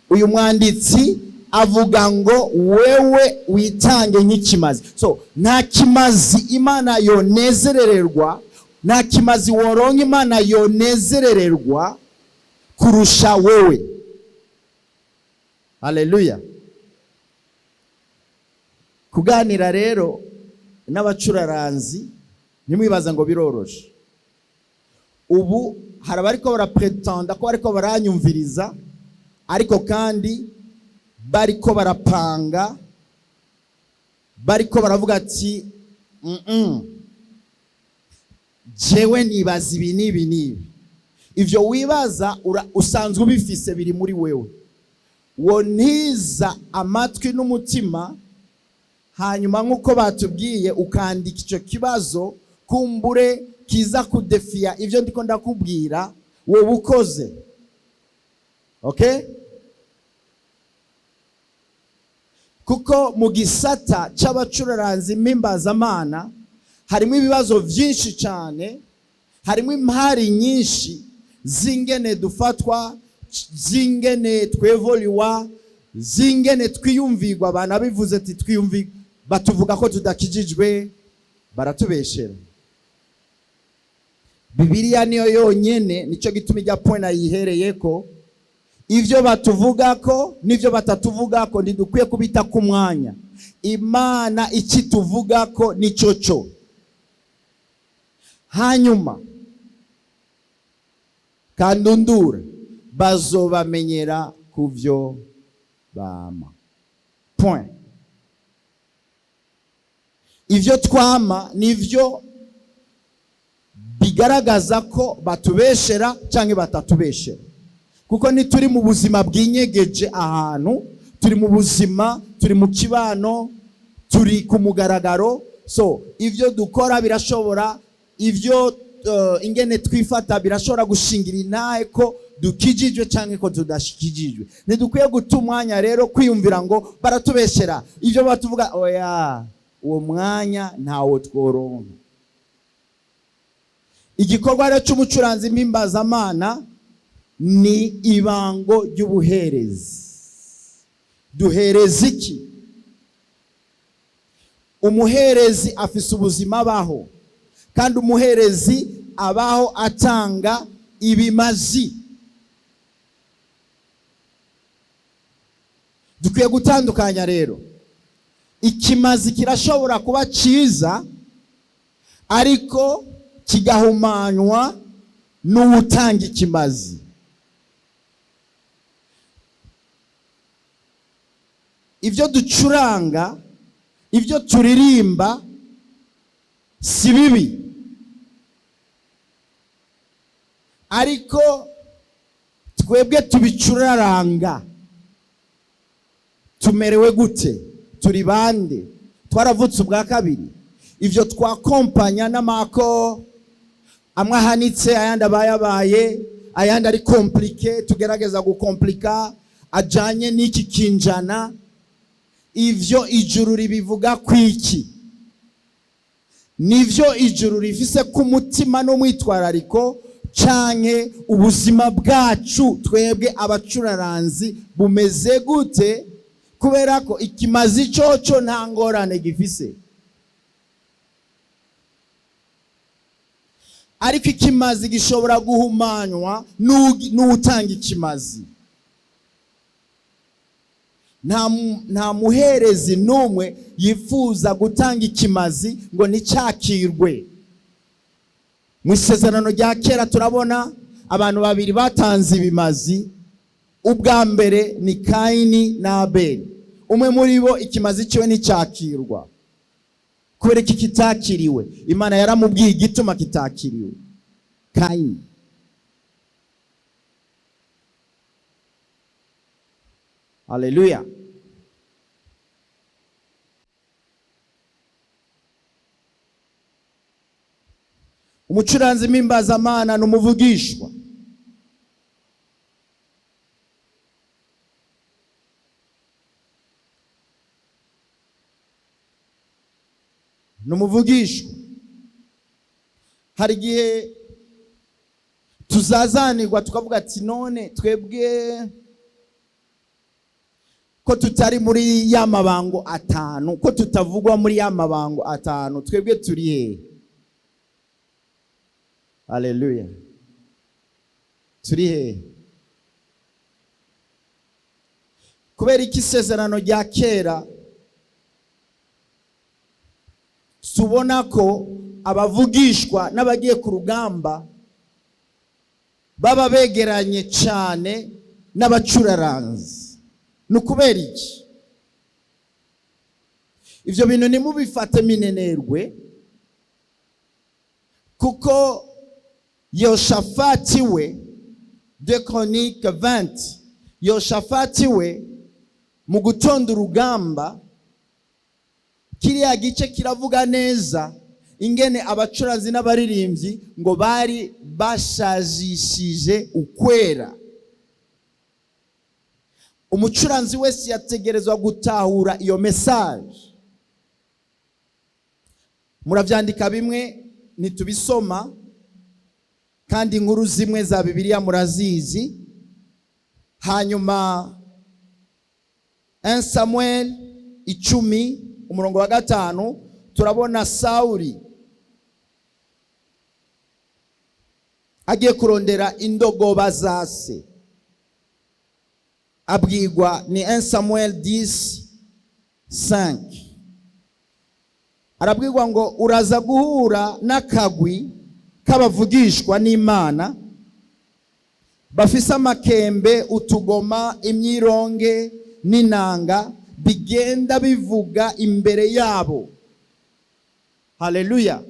uyu mwanditsi Avuga ngo wewe witange nk'ikimazi. So nta kimazi Imana yonezerererwa, nta kimazi woronka Imana yonezerererwa kurusha wewe. Haleluya. Kuganira rero n'abacuraranzi, ntimwibaza ngo biroroshe. Ubu hari abariko barapretenda ko bariko baranyumviriza, ariko kandi bariko barapanga, bariko baravuga ati: Jewe nibaza ibi n'ibi n'ibi." Ivyo wibaza usanzwe ubifise, biri muri wewe. Wontiza amatwi n'umutima, hanyuma nk'uko batubwiye, ukandika icyo kibazo kumbure kiza kudefiya ibyo ndiko ndakubwira, wowe ukoze okay? Kuko mu gisata c'abacuraranzi mpimbazamana harimo ibibazo byinshi cyane, harimo impari nyinshi z'ingene dufatwa, z'ingene twevoliwa, z'ingene twiyumvirwa. Abantu abivuze ati twiyumvi, batuvuga ko tudakijijwe, baratubeshera. Bibiliya niyo yonyene, nicyo gituma ijya point nayihereye ko ivyo batuvuga ko n'ivyo batatuvuga ko ntidukwiye kubita ku mwanya. Imana ikituvuga ko nico cyo. Hanyuma kandundura, bazobamenyera ku byo bama, point. Ivyo twama nivyo bigaragaza ko batubeshera cyangwa batatubeshera, kuko ntituri mu buzima bwinyegeje ahantu, turi mu buzima, turi mu kibano, turi ku mugaragaro. So ivyo dukora birashobora, ivyo ingene twifata birashobora gushingira intahe ko dukijijwe cyangwa ko tudashikijijwe. Ntidukwiye guta umwanya rero kwiyumvira ngo baratubeshera, ivyo batuvuga. Oya, uwo mwanya ntawo tworonka. Igikorwa rero cy'umucuranzi mpimbazamana ni ibango ry'ubuherezi. Duhereza iki? Umuherezi afise ubuzima abaho, kandi umuherezi abaho atanga ibimazi. Dukwiye gutandukanya rero: ikimazi kirashobora kuba cyiza, ariko kigahumanywa n'uwutanga ikimazi. Ibyo ducuranga, ibyo turirimba si bibi, ariko twebwe tubicuraranga tumerewe gute? Turi bande? Twaravutse ubwa kabiri? Ivyo twakompanya n'amako amwe ahanitse, ayandi abayabaye, ayandi ari compliqué, tugerageza gukomplika ajanye n'iki kinjana, ivyo ijuru ribivuga kwiki? Nivyo ijuru rifise ku mutima n'umwitwarariko, canke ubuzima bwacu twebwe abacuraranzi bumeze gute? Kubera ko ikimazi coco nta ngorane gifise, ariko ikimazi gishobora guhumanywa n'utanga ikimazi. Nta muherezi n'umwe yifuza gutanga ikimazi ngo nticyakirwe. Mu isezerano rya kera turabona abantu babiri batanze ibimazi. Ubwa mbere ni Kayini na Abeli. Umwe muri bo ikimazi cyiwe nticyakirwa. Kubera iki kitakiriwe? Imana yaramubwiye igituma kitakiriwe. Kayini. Haleluya. Umucuranzi mpimbazamana ni umuvugishwa. Ni umuvugishwa. Hari igihe tuzazanirwa tukavuga ati: "None twebwe Ko tutari muri ya mabango atanu, ko tutavugwa muri ya mabango atanu, twebwe turi hehe? Haleluya! Turi hehe? Kubera iki isezerano rya kera tubona ko abavugishwa n'abagiye ku rugamba baba begeranye cyane n'abacuraranzi? Ni ukubera iki? Ibyo bintu ntimubifate minenerwe, kuko Yoshafati we, 2 Chroniques 20, Yoshafati we mu gutonda urugamba, kiriya gice kiravuga neza ingene abacuranzi n'abaririmbyi ngo bari bashajishije ukwera. Umucuranzi wese yategerezwa gutahura iyo message. Muravyandika bimwe ntitubisoma, kandi inkuru zimwe za Bibiliya murazizi. Hanyuma 1 Samuel 10 umurongo wa 5, turabona Sauli agiye kurondera indogoba za se, abwirwa ni 1 Samuel 10:5, arabwirwa ngo uraza guhura n'akagwi k'abavugishwa n'Imana bafise amakembe, utugoma, imyironge n'inanga, bigenda bivuga imbere yabo. Haleluya!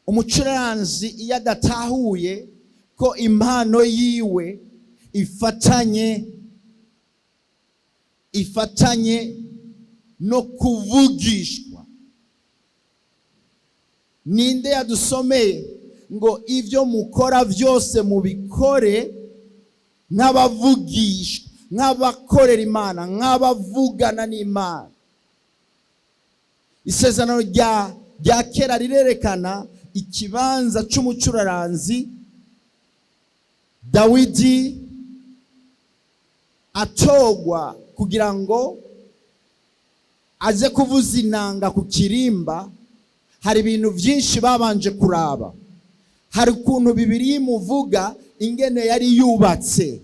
Umucuranzi iyo adatahuye ko impano yiwe ifatanye no kuvugishwa, ninde yadusomeye ngo ibyo mukora byose mubikore nk'abavugishwa, nk'abakorera Imana, nk'abavugana n'Imana? Isezerano rya kera rirerekana ikibanza c'umucuraranzi Dawidi atogwa kugira ngo aze kuvuza inanga ku kirimba. Hari ibintu byinshi babanje kuraba, hari ukuntu Bibiliya imuvuga ingene yari yubatse.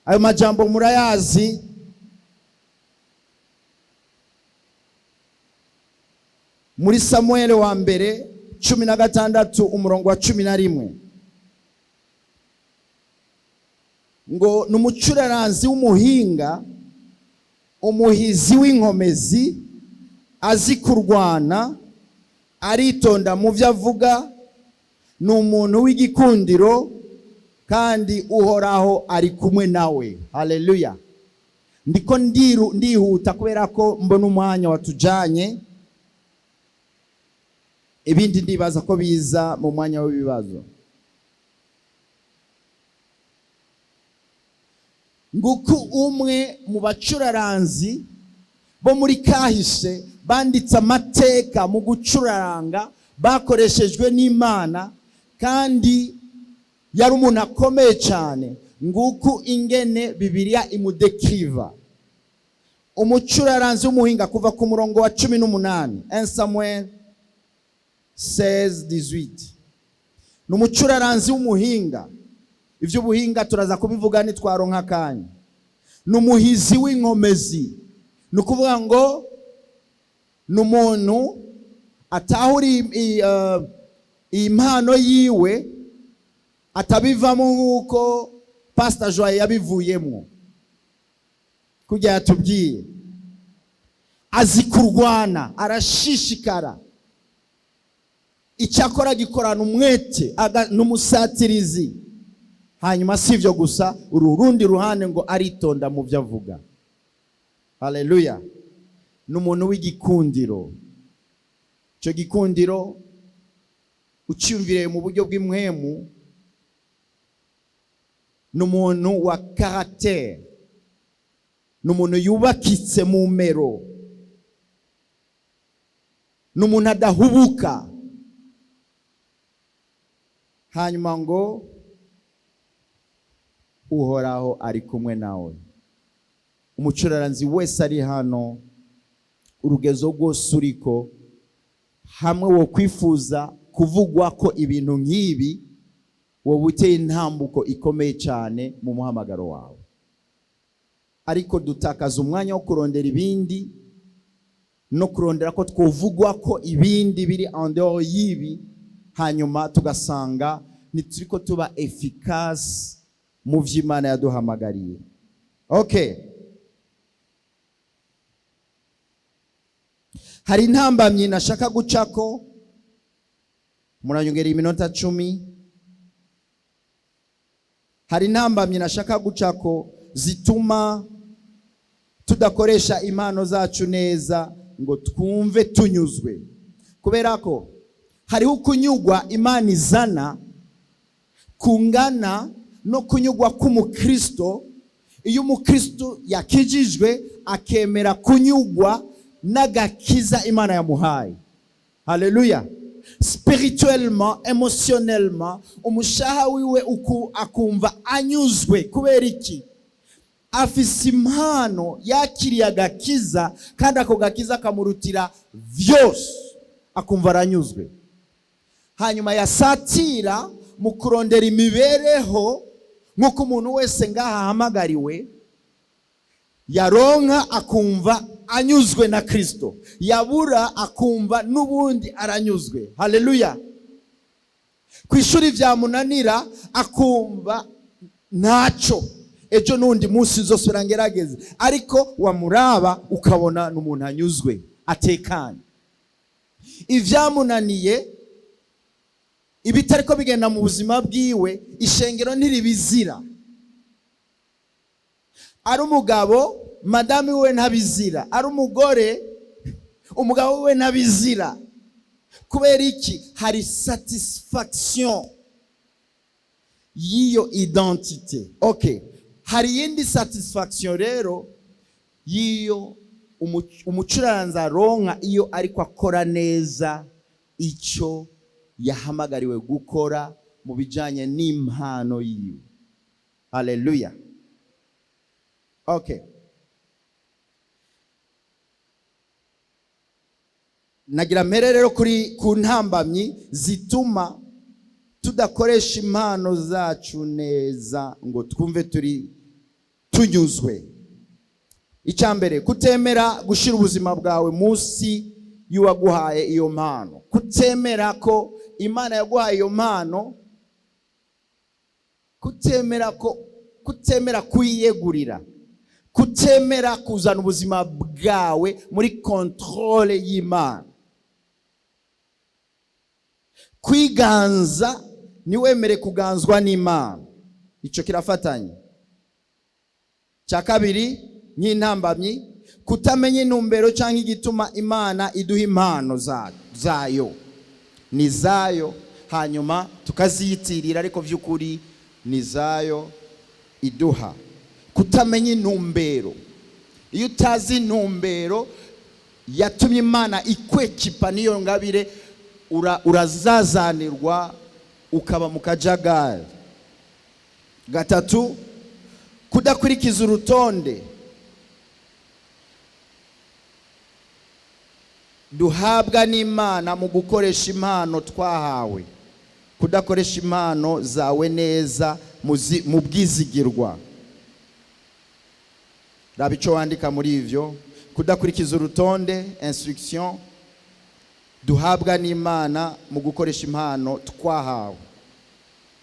Ayo majambo murayazi. Muri Samuel wa mbere 16 umurongo wa 11, ngo ni umucuraranzi w'umuhinga, umuhizi w'inkomezi, azi kurwana, aritonda mu byo avuga, ni umuntu w'igikundiro, kandi Uhoraho ari kumwe nawe. Haleluya! Ndiko ndihuta kubera ko mbona umwanya watujanye, ibindi ndibaza ko biza mu mwanya w'ibibazo. Nguku umwe mu bacuraranzi bo muri kahise banditse amateka mu gucuraranga, bakoreshejwe n'Imana, kandi yari umuntu akomeye cyane. Nguku ingene Bibiliya imudekiva. Umucuraranzi w'umuhinga, kuva ku murongo wa 18, 1 Samuel 16:18. Ni umucuraranzi w'umuhinga. Ivy'ubuhinga turaza kubivuga nitwaronka akanya. Ni umuhizi w'inkomezi, ni ukuvuga ngo ni umuntu atahura impano yiwe, atabivamo nk'uko Pastor Joye yabivuyemo kujya yatubwiye. Azi kurwana, arashishikara, icyakora gikorana umwete, n'umusatirizi. Hanyuma si ibyo gusa, uru rundi ruhande ngo aritonda mu byo avuga. Haleluya! Ni umuntu w'igikundiro. Icyo gikundiro ucyumviriye mu buryo bw'impwemu, ni umuntu wa caractère, ni umuntu yubakitse mu mero, ni umuntu adahubuka. Hanyuma ngo Uhoraho ari kumwe nawe. Umucuraranzi wese ari hano, urugezo rwose uriko, hamwe wo kwifuza kuvugwa ko ibintu nk'ibi, wowe uteye intambuko ikomeye cyane mu muhamagaro wawe. Ariko dutakaza umwanya wo kurondera ibindi no kurondera ko twovugwa ko ibindi biri en dehors y'ibi, hanyuma tugasanga ntituriko tuba efficace mu vy'Imana yaduhamagariye. Okay, hari intambamyi nashaka gucako, muranyongera iminota 10. Hari intambamyi nashaka gucako zituma tudakoresha impano zacu neza ngo twumve tunyuzwe, kubera ko hariho ukunyugwa Imana izana kungana no kunyugwa k'umukristo. Iyo umukristo yakijijwe akemera kunyugwa n'agakiza Imana yamuhaye, haleluya, spirituellement, émotionnellement, umushaha wiwe uku akumva anyuzwe. Kubera iki? Afise impano, yakiriye agakiza, kandi ako gakiza kamurutira vyose, akumva aranyuzwe. Hanyuma yasatira mu kurondera imibereho nk'uko umuntu wese ngaha ahamagariwe, yaronka akumva anyuzwe na Kristo, yabura akumva n'ubundi aranyuzwe. Haleluya. Ku ishuri vyamunanira akumva ntaco, ejo n'undi munsi nzosubira ngerageze, ariko wamuraba ukabona n'umuntu anyuzwe, atekanye. Ivyamunaniye, ibitariko bigenda mu buzima bwiwe, ishengero ntiribizira. Ari umugabo, madame we ntabizira; ari umugore, umugabo we ntabizira. Kubera iki? Hari satisfaction y'iyo identité. Okay, hari iyindi satisfaction rero y'iyo umucuranzi aronka iyo ariko akora neza icyo yahamagariwe gukora mu bijanye n'impano yiwe. Haleluya. Okay, nagira mpere rero kuri ku ntambamyi zituma tudakoresha impano zacu neza ngo twumve turi tunyuzwe. Icya mbere, kutemera gushyira ubuzima bwawe munsi y'uwaguhaye iyo mpano, kutemera ko Imana yaguhaye iyo mpano, kutemera ko, kutemera kuyiyegurira, kutemera kuzana ubuzima bwawe muri contrôle y'Imana, kwiganza, ntiwemere kuganzwa n'Imana. Icyo kirafatanye. Cya kabiri nk'intambamyi, kutamenya intumbero cyangwa igituma Imana iduha impano zayo. Ni zayo, hanyuma tukaziyitirira, ariko by'ukuri ni zayo iduha. Kutamenya intumbero, iyo utazi intumbero yatumye Imana ikwekipa n'iyo ngabire, urazazanirwa ukaba mu kajagari. Gatatu, kudakurikiza urutonde duhabwa n'Imana mu gukoresha impano twahawe, kudakoresha impano zawe neza mu bwizigirwa. Raba icyo wandika muri ivyo: kudakurikiza urutonde, instruction duhabwa n'Imana mu gukoresha impano twahawe,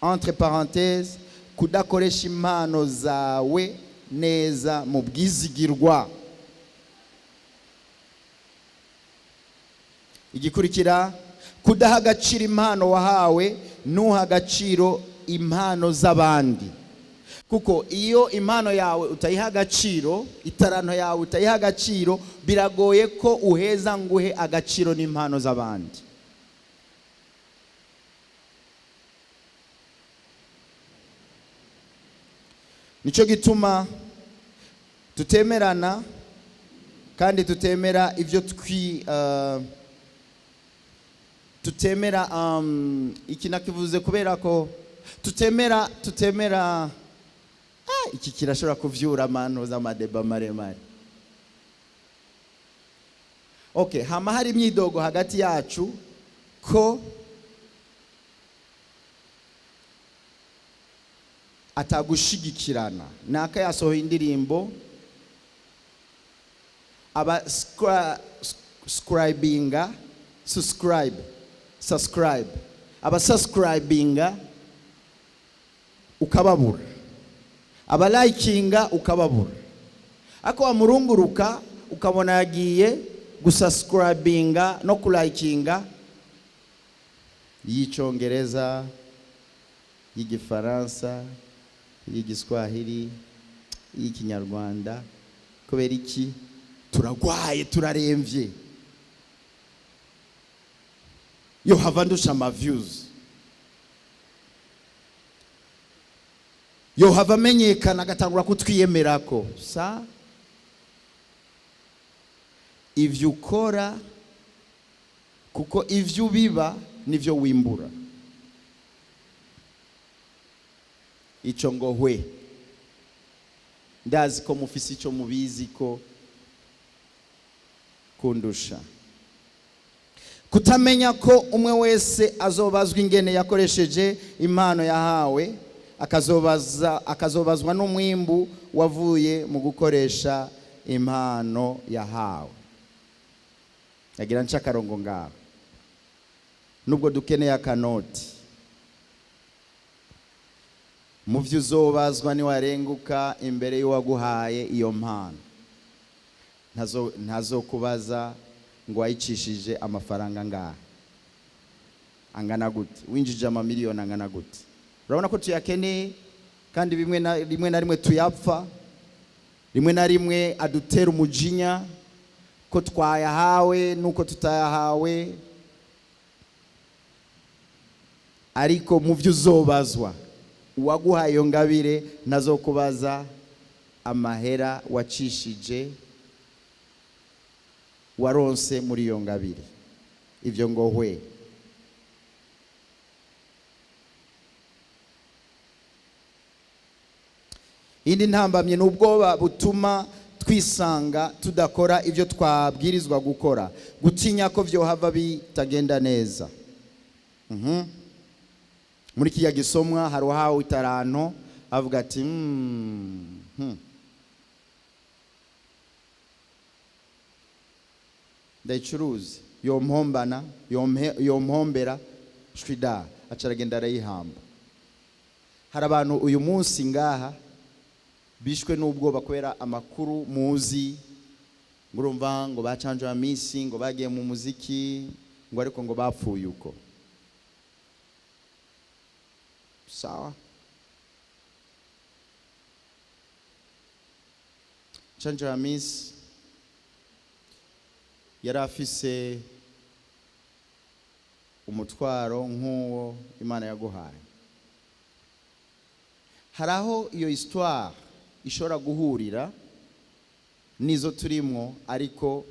entre parenthèses, kudakoresha impano zawe neza mu bwizigirwa. Igikurikira, kudaha agaciro impano wahawe, ntuha agaciro impano z'abandi, kuko iyo impano yawe utayiha agaciro, itaranto yawe utayiha agaciro, biragoye ko uheza ngo uhe agaciro n'impano z'abandi. Nicyo gituma tutemerana kandi tutemera ibyo twi tutemera. Iki nakivuze kubera ko tutemera Ah, iki kirashobora kuvyura amantu z'ama débats maremare. Okay, hama hari imyidogo hagati yacu ko atagushigikirana. Naka yasohoye indirimbo, aba scribinga, subscribe, subscribe, aba subscribinga ukababura, aba likinga ukababura, ariko wamurunguruka ukabona yagiye gusubscribinga no kulikinga y'Icyongereza, y'Igifaransa, y'Igiswahili, y'Ikinyarwanda. Kubera iki? Turagwaye, turaremvye. Yo hava ndusha ama views, yo hava amenyekana, agatangura kutwiyemerako. Sa ivyo ukora, kuko ivyo ubiba nivyo wimbura. Ico ngo hwe, ndazi ko mufise ico mubizi ko kundusha. Kutamenya ko umwe wese azobazwa ingene yakoresheje impano yahawe, akazobaza, akazobazwa n'umwimbu wavuye mu gukoresha impano yahawe. Yagira nca akarongo ngaho, nubwo dukeneye akanoti. Mu byo uzobazwa niwarenguka imbere y'uwaguhaye iyo mpano, ntazokubaza ngo wayicishije amafaranga angahe, angana gute, winjije amamiliyoni angana gute. Urabona ko tuyakeneye, kandi bimwe na rimwe na rimwe tuyapfa, rimwe na rimwe adutera umujinya ko twayahawe nuko tutayahawe. Ariko mu byo uzobazwa, uwaguhaye iyo ngabire ntazokubaza amahera wacishije, waronse muri iyo ngabire. Ibyo ngo hwe. Indi ntambamye ni ubwoba butuma twisanga tudakora ibyo twabwirizwa gukora, gutinya ko byohava bitagenda neza. Muri kiriya gisomwa hari uhawe itaranto avuga ati: Ndayicuruze, yompombana, yompombera shwida." Aca aragenda arayihamba. Hari abantu uyu munsi ngaha bishwe n'ubwoba kubera amakuru muzi, ngo urumva ngo bacanje minsi, ngo bagiye mu muziki, ngo ariko ngo bapfuye uko. Sawa, Canjo Amissi yari afise umutwaro nk'uwo Imana yaguhaye. Hari aho iyo histoire ishobora guhurira n'izo turimwo, ariko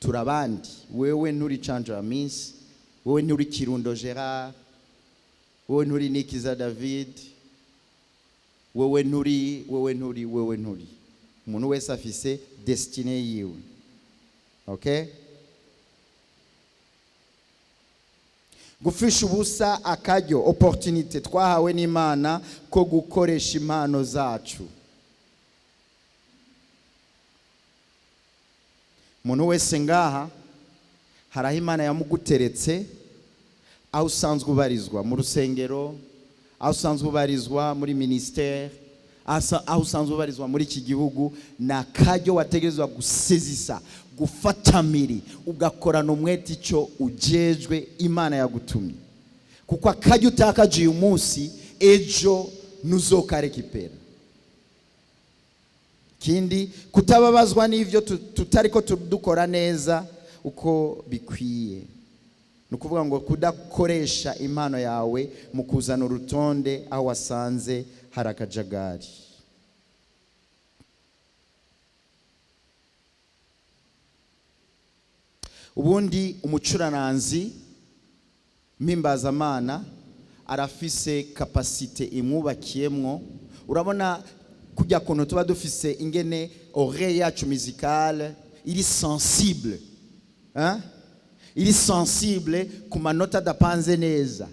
turabandi. Wewe nturi Canjo Amissi, wewe nturi Kirundo Gerard, wewe nturi Nikiza David, wewe nturi, wewe nturi, wewe nturi. Umuntu wese afise destinée yiwe, okay? Gufisha ubusa akaryo, opportunité twahawe n'Imana ko gukoresha impano zacu. Umuntu wese ngaha hari aho Imana yamuguteretse, aho usanzwe ubarizwa mu rusengero, aho usanzwe ubarizwa muri ministère, aho usanzwe ubarizwa muri iki gihugu. Ni akaryo wategerezwa gusezisa, gufatamiri, ugakorana umwete icyo ujejwe, Imana yagutumye, kuko akaryo utakaje uyu munsi, ejo ntuzokarekipera. Kindi, kutababazwa n'ibyo tutari ko dukora neza uko bikwiye. Ni ukuvuga ngo kudakoresha impano yawe mu kuzana urutonde aho wasanze hari akajagari. Ubundi umucurananzi mpimbazamana Arafise capacité imwubakiyemwo. Urabona kujya kuntu tuba dufise ingene oreille yacu musicale iri sensible, hein? Iri sensible ku manota adapanze neza.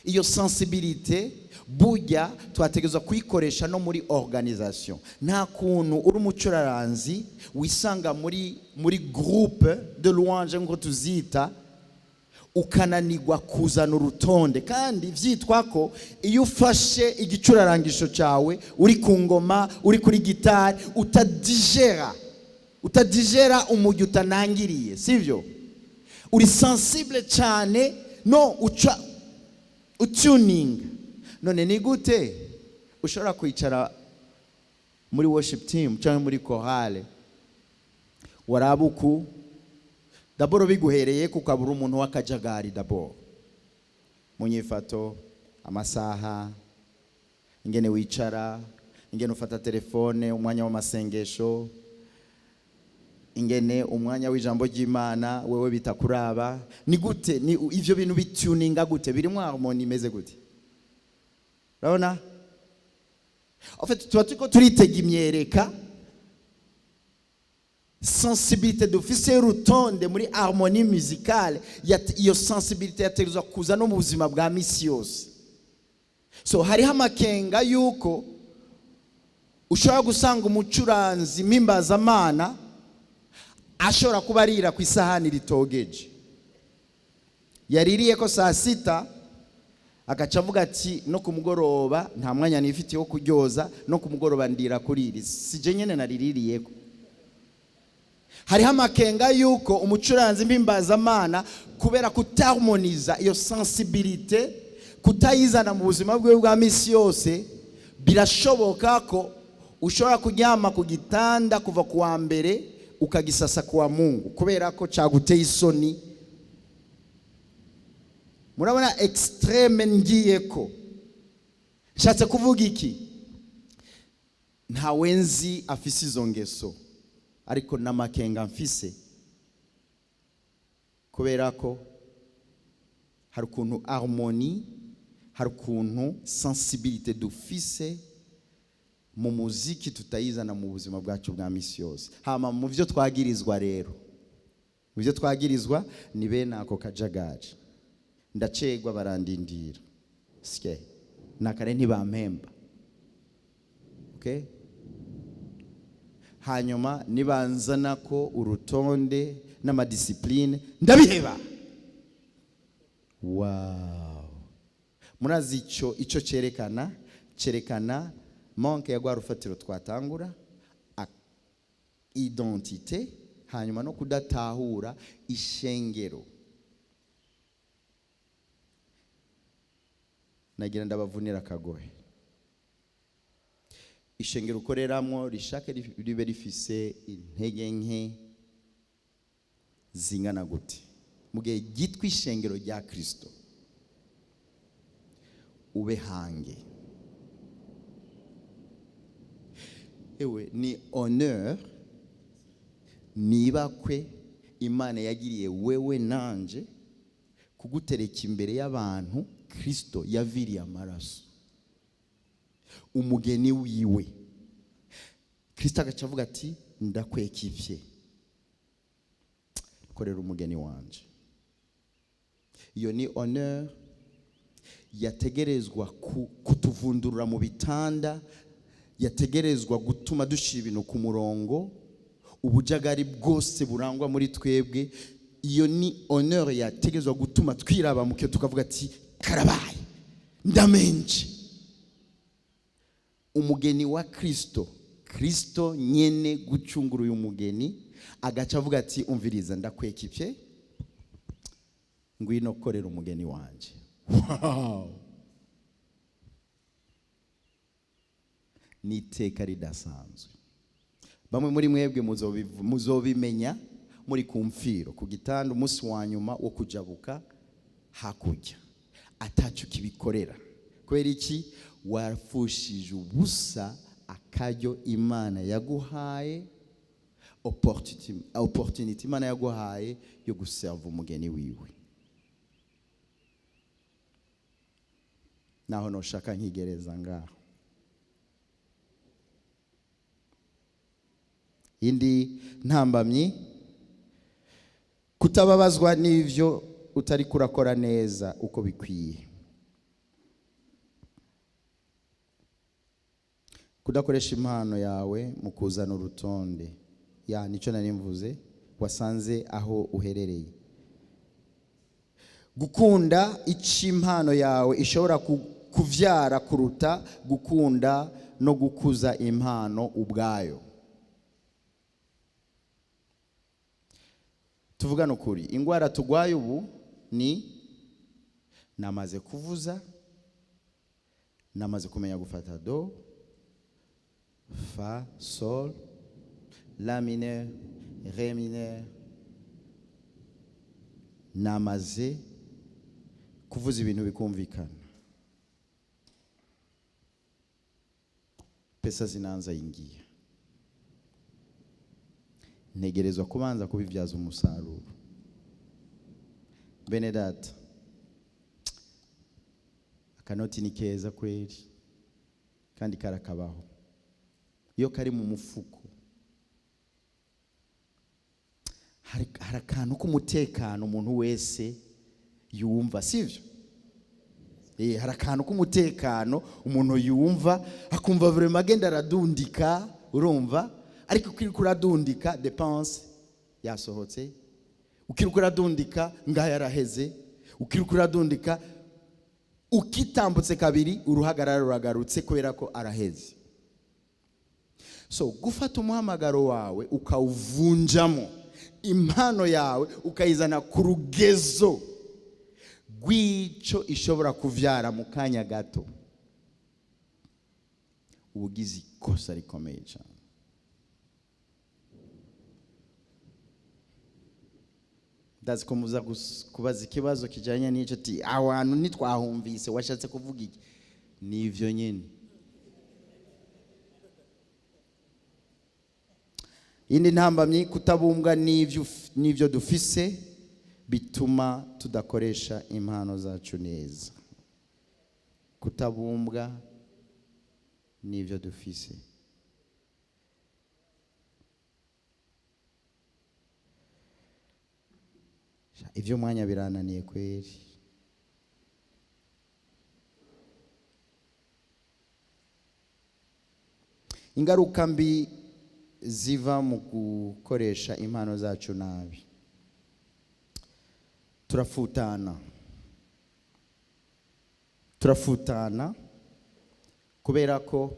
Iyo sensibilité burya twategerezwa kuyikoresha no muri organisation. Nta kuntu uri umucuraranzi wisanga muri groupe de louange, nk'uko tuzita, ukananirwa kuzana urutonde, kandi vyitwa ko iyo ufashe igicurarangisho cyawe, uri ku ngoma, uri kuri gitari, utadigera umujyi utanangiriye, sivyo? Uri sensible cyane, no uca utuninga. None ni gute ushobora kwicara muri worship team cyangwa muri chorale, warabuku d'abord biguhereye kukabura umuntu w'akajagari, d'abord mu nyifato, amasaha, ingene wicara, ingene ufata telefone, umwanya w'amasengesho, ingene umwanya w'ijambo ry'Imana wewe bitakuraba? Ni gute? Ni ivyo bintu bituninga gute? Birimo harmonie imeze gute? Urabona, en fait, tuba turiko turitega imyereka. Sensibilité dufise y'urutonde muri harmonie musicale, iyo sensibilité yategerezwa kuza no mu buzima bwa misi yose. So hariho amakenga yuko ushobora gusanga umucuranzi mpimbazamana ashobora kuba arira ku isahani ritogeje yaririye ko saa sita, agaca avuga ati: "No ku mugoroba nta mwanya nifitiye wo kuryoza, no ku mugoroba ndira kuri iri sije nyene nariririye." Hariho amakenga yuko umucuranzi mpimbazamana, kubera kutaharmoniza, iyo sensibilité kutayizana mu buzima bwe bwa misi yose, birashoboka ko ushobora kuryama ku gitanda kuva ku wa mbere ukagisasa ku wa Mungu, kubera ko cyaguteye isoni. Murabona extrême ngiye ko nshatse kuvuga iki? Ntawe nzi afise izo ngeso, ariko n'amakenga mfise, kubera ko hari ukuntu harmonie, hari ukuntu sensibilité dufise mu muziki tutayizana mu buzima bwacu bwa misi yose. Hama mu byo twagirizwa rero, mu byo twagirizwa ni bene ako kajagari: ndacegwa, barandindira, sike nakare ntibampemba, okay? Hanyuma nibanzana ko urutonde n'ama discipline, ndabiheba. Wow, murazi icyo cyerekana manque ya rwa rufatiro twatangura, identité, hanyuma no kudatahura ishengero. Nagira ndabavunira akagohe: ishengero ukoreramwo rishake ribe rifise intege nke zingana gute, mu gihe ryitwa ishengero rya Kristo, ube hange. Ewe, ni honneur nibakwe Imana yagiriye wewe nanje kugutereka imbere y'abantu Kristo yaviriye amaraso, umugeni wiwe. Kristo agaca avuga ati: "Ndakwekivye, korera umugeni wanje." Iyo ni honneur yategerezwa kutuvundurura mu bitanda, yategerezwa gutuma dushyira ibintu ku murongo, ubujagari bwose burangwa muri twebwe. Iyo ni honneur yategerezwa gutuma twiraba muke, tukavuga ati: "Karabaye, ndamenje." Umugeni wa Kristo, Kristo nyene gucungura uyu mugeni, agaca avuga ati: "Umviriza, ndakwekipye, ngwino korera umugeni wanje." Wow, ni iteka ridasanzwe. Bamwe muri mwebwe muzobimenya muri ku mfiro, ku gitanda, umunsi wa nyuma wo kujabuka hakurya, ataco kibikorera. Kubera iki? Wafushije ubusa akaryo Imana yaguhaye, opportunity Imana yaguhaye yo guserva umugeni wiwe. Naho noshaka nkigereza ngaho. Indi ntambamyi, kutababazwa n'ivyo utari kurakora neza uko bikwiye, kudakoresha impano yawe mu kuzana urutonde. Ya nicyo nari mvuze, wasanze aho uherereye. Gukunda icyo impano yawe ishobora kuvyara kuruta gukunda no gukuza impano ubwayo. Tuvugane ukuri, ingwara tugwaye ubu ni namaze kuvuza, namaze kumenya gufata do, fa, sol, la mineur, ré mineur, namaze kuvuza ibintu bikumvikana, pesa zinaanza ingia, ntegerezwa kubanza kubibyaza umusaruro. Bene data, akanoti ni keza kweri kandi karakabaho iyo kari mu mufuko. Hari akantu k'umutekano umuntu wese yumva, sivyo? Hari akantu k'umutekano umuntu yumva, akumva vraiment agenda aradundika, urumva? Ariko ukiriko uradundika dépense yasohotse, ukiriko uradundika ngaho yaraheze, ukiriko uradundika ukitambutse kabiri uruhagarara ruragarutse kubera ko araheze. So gufata umuhamagaro wawe ukawuvunjamo impano yawe, ukayizana ku rugezo rw'icyo ishobora kuvyara mu kanya gato, ubugize ikosa rikomeye cyane. Ndazi ko muza kubaza ikibazo kijanye n'icyo, ati aho hantu ntitwahumvise, washatse kuvuga iki? Nivyo nyene. Indi ntambamyi, kutabumbwa n'ivyo dufise bituma tudakoresha impano zacu neza. Kutabumbwa n'ivyo dufise. Ivyo mwanya birananiye kweri. Ingaruka mbi ziva mu gukoresha impano zacu nabi. Turafutana, turafutana kubera ko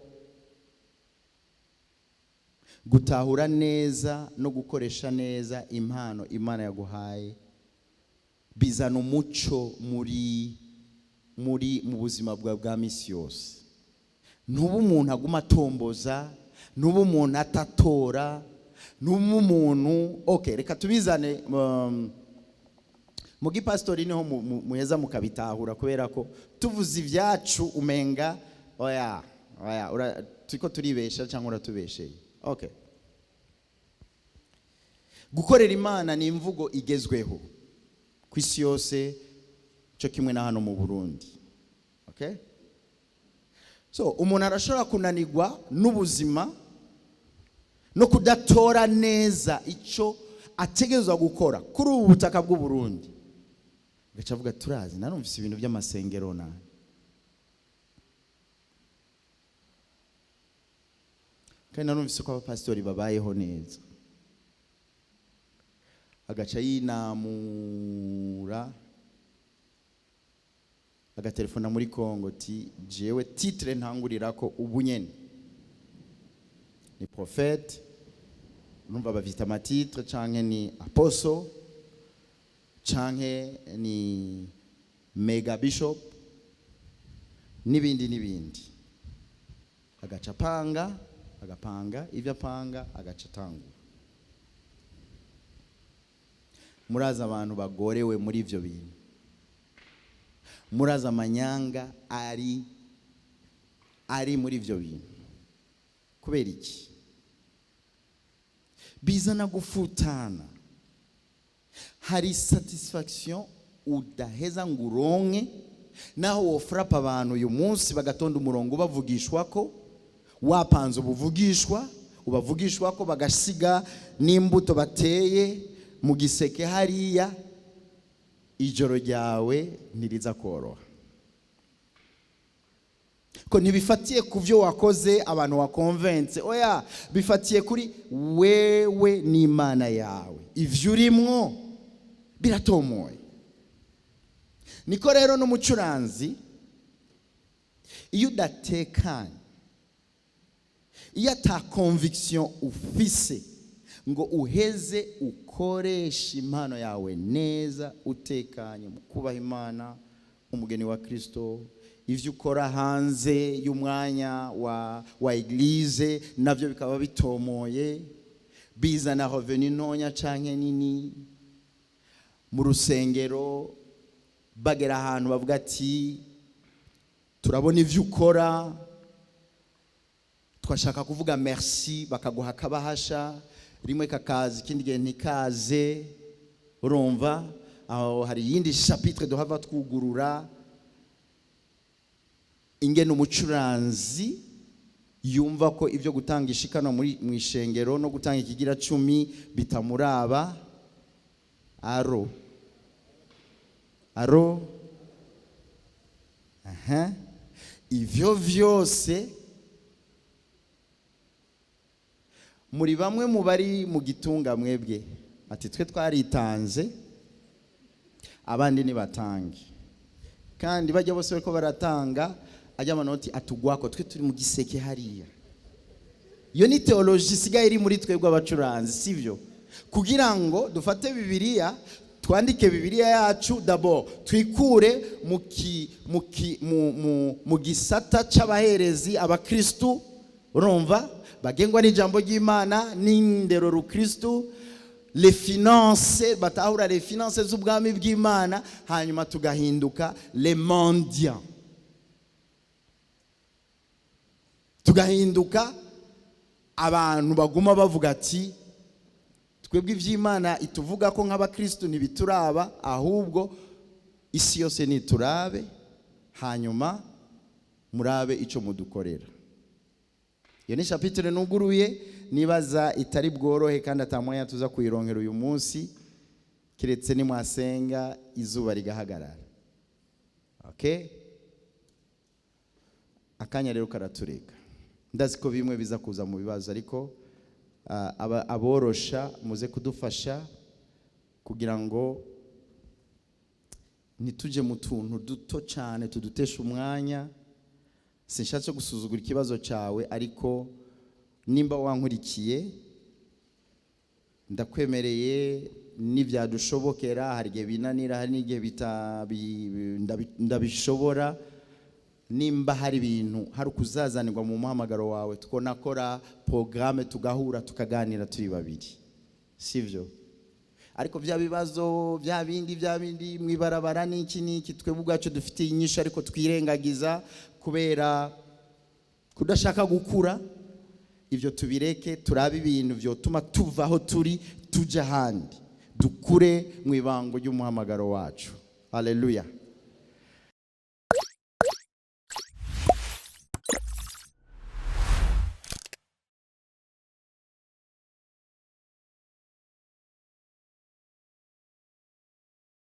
gutahura neza no gukoresha neza impano Imana yaguhaye bizana umuco muri mu buzima bwawe bwa misi yose. Ntuba umuntu aguma atomboza, ntuba umuntu atatora, ntuba umuntu okay. Reka tubizane mu gipasitori, niho muheza mukabitahura, kubera ko tuvuze ibyacu umenga oya oya, turiko turibesha cyangwa uratubesheye. Okay, gukorera Imana ni imvugo igezweho ku isi yose, cyo kimwe na hano mu Burundi. Okay, so umuntu arashobora kunanirwa n'ubuzima no kudatora neza icyo ategerezwa gukora kuri ubu butaka bw'u Burundi, agaca avuga turazi narumvise ibintu by'amasengero nabi, kandi narumvise ko abapasitori babayeho neza, agaca yinamura agatelefona muri Kongo ti jewe titre ntangurirako ubu nyene ni prophète, numva bavyita amatitre, canke ni apostle, canke ni mega bishop n'ibindi n'ibindi, agaca apanga, agapanga ivyo apanga, agaca atangura. Murazi abantu bagorewe muri ivyo bintu, murazi amanyanga ari muri ivyo bintu. Kubera iki? Bizana gufutana. Hari satisfaction udaheza ngo uronke. Naho wofrapa abantu uyu munsi bagatonda umurongo ubavugishwa ko wapanze ubuvugishwa, ubavugishwa ko bagasiga n'imbuto bateye mu giseke hariya, ijoro ryawe ntiriza koroha, ko ntibifatiye ku byo wakoze, abantu wakonvense. Oya, bifatiye kuri wewe n'Imana yawe. Ibyo urimwo biratomoye. Niko rero n'umucuranzi, iyo udatekanye, iyo ata conviction ufise ngo uheze ukoreshe impano yawe neza, utekanye mu kubaha Imana, umugeni wa Kristo, ibyo ukora hanze y'umwanya wa église nabyo bikaba bitomoye, bizana revenu ntonya canke nini mu rusengero, bagera ahantu bavuga ati: "Turabona ibyo ukora, twashaka kuvuga merci." Bakaguha akabahasha rimwe kakaza, ikindi gihe ntikaze. Urumva aho hari iyindi chapitre duhava twugurura, ingene umucuranzi yumva ko ibyo gutanga ishikano muri mu ishengero no gutanga ikigira cumi bitamuraba. Aro aro aha, ivyo vyose muri bamwe mu bari mu gitunga mwebwe ati: "Twe twaritanze, abandi nibatange." Kandi bajya bose bariko baratanga ajya amanoti atugwako, twe turi mu giseke hariya. Iyo ni théologie isigaye iri muri twebwe abacuranzi, sivyo? Kugira ngo dufate Bibiliya, twandike Bibiliya yacu, d'abord twikure mu ki, mu, ki, mu, mu, mu gisata c'abaherezi, abakristu, urumva, bagengwa n'ijambo ry'Imana n'indero rukristu, les finances, batahura les finances z'ubwami bw'Imana, hanyuma tugahinduka les mendiants, tugahinduka abantu baguma bavuga ati: "Twebwe iby'Imana ituvuga ko nk'abakristu ntibituraba, ahubwo isi yose niturabe, hanyuma murabe icyo mudukorera." Iyo ni chapitre nuguruye, nibaza itari bworohe kandi atamwanya tuza kuyironkera uyu munsi, keretse nimwasenga izuba rigahagarara. Okay, akanya rero karatureka. Ndazi ko bimwe biza kuza mu bibazo, ariko aborosha muze kudufasha kugira ngo ntitujye mu tuntu duto cyane tudutesha umwanya. Sinshatse gusuzugura ikibazo cyawe, ariko nimba wankurikiye, ndakwemereye nibyadushobokera. Hari igihe binanira, hari n'igihe ndabishobora. Nimba hari ibintu, hari ukuzazanirwa mu muhamagaro wawe, twonakora porogaramu, tugahura, tukaganira turi babiri, sibyo? Ariko bya bibazo bya bindi, bya bindi mu ibarabara n'iki n'iki, twebwe ubwacu dufite inyishu ariko twirengagiza kubera kudashaka gukura, ibyo tubireke, turabe ibintu byotuma tuva aho turi tujya ahandi, dukure mu ibango ry'umuhamagaro wacu. Haleluya!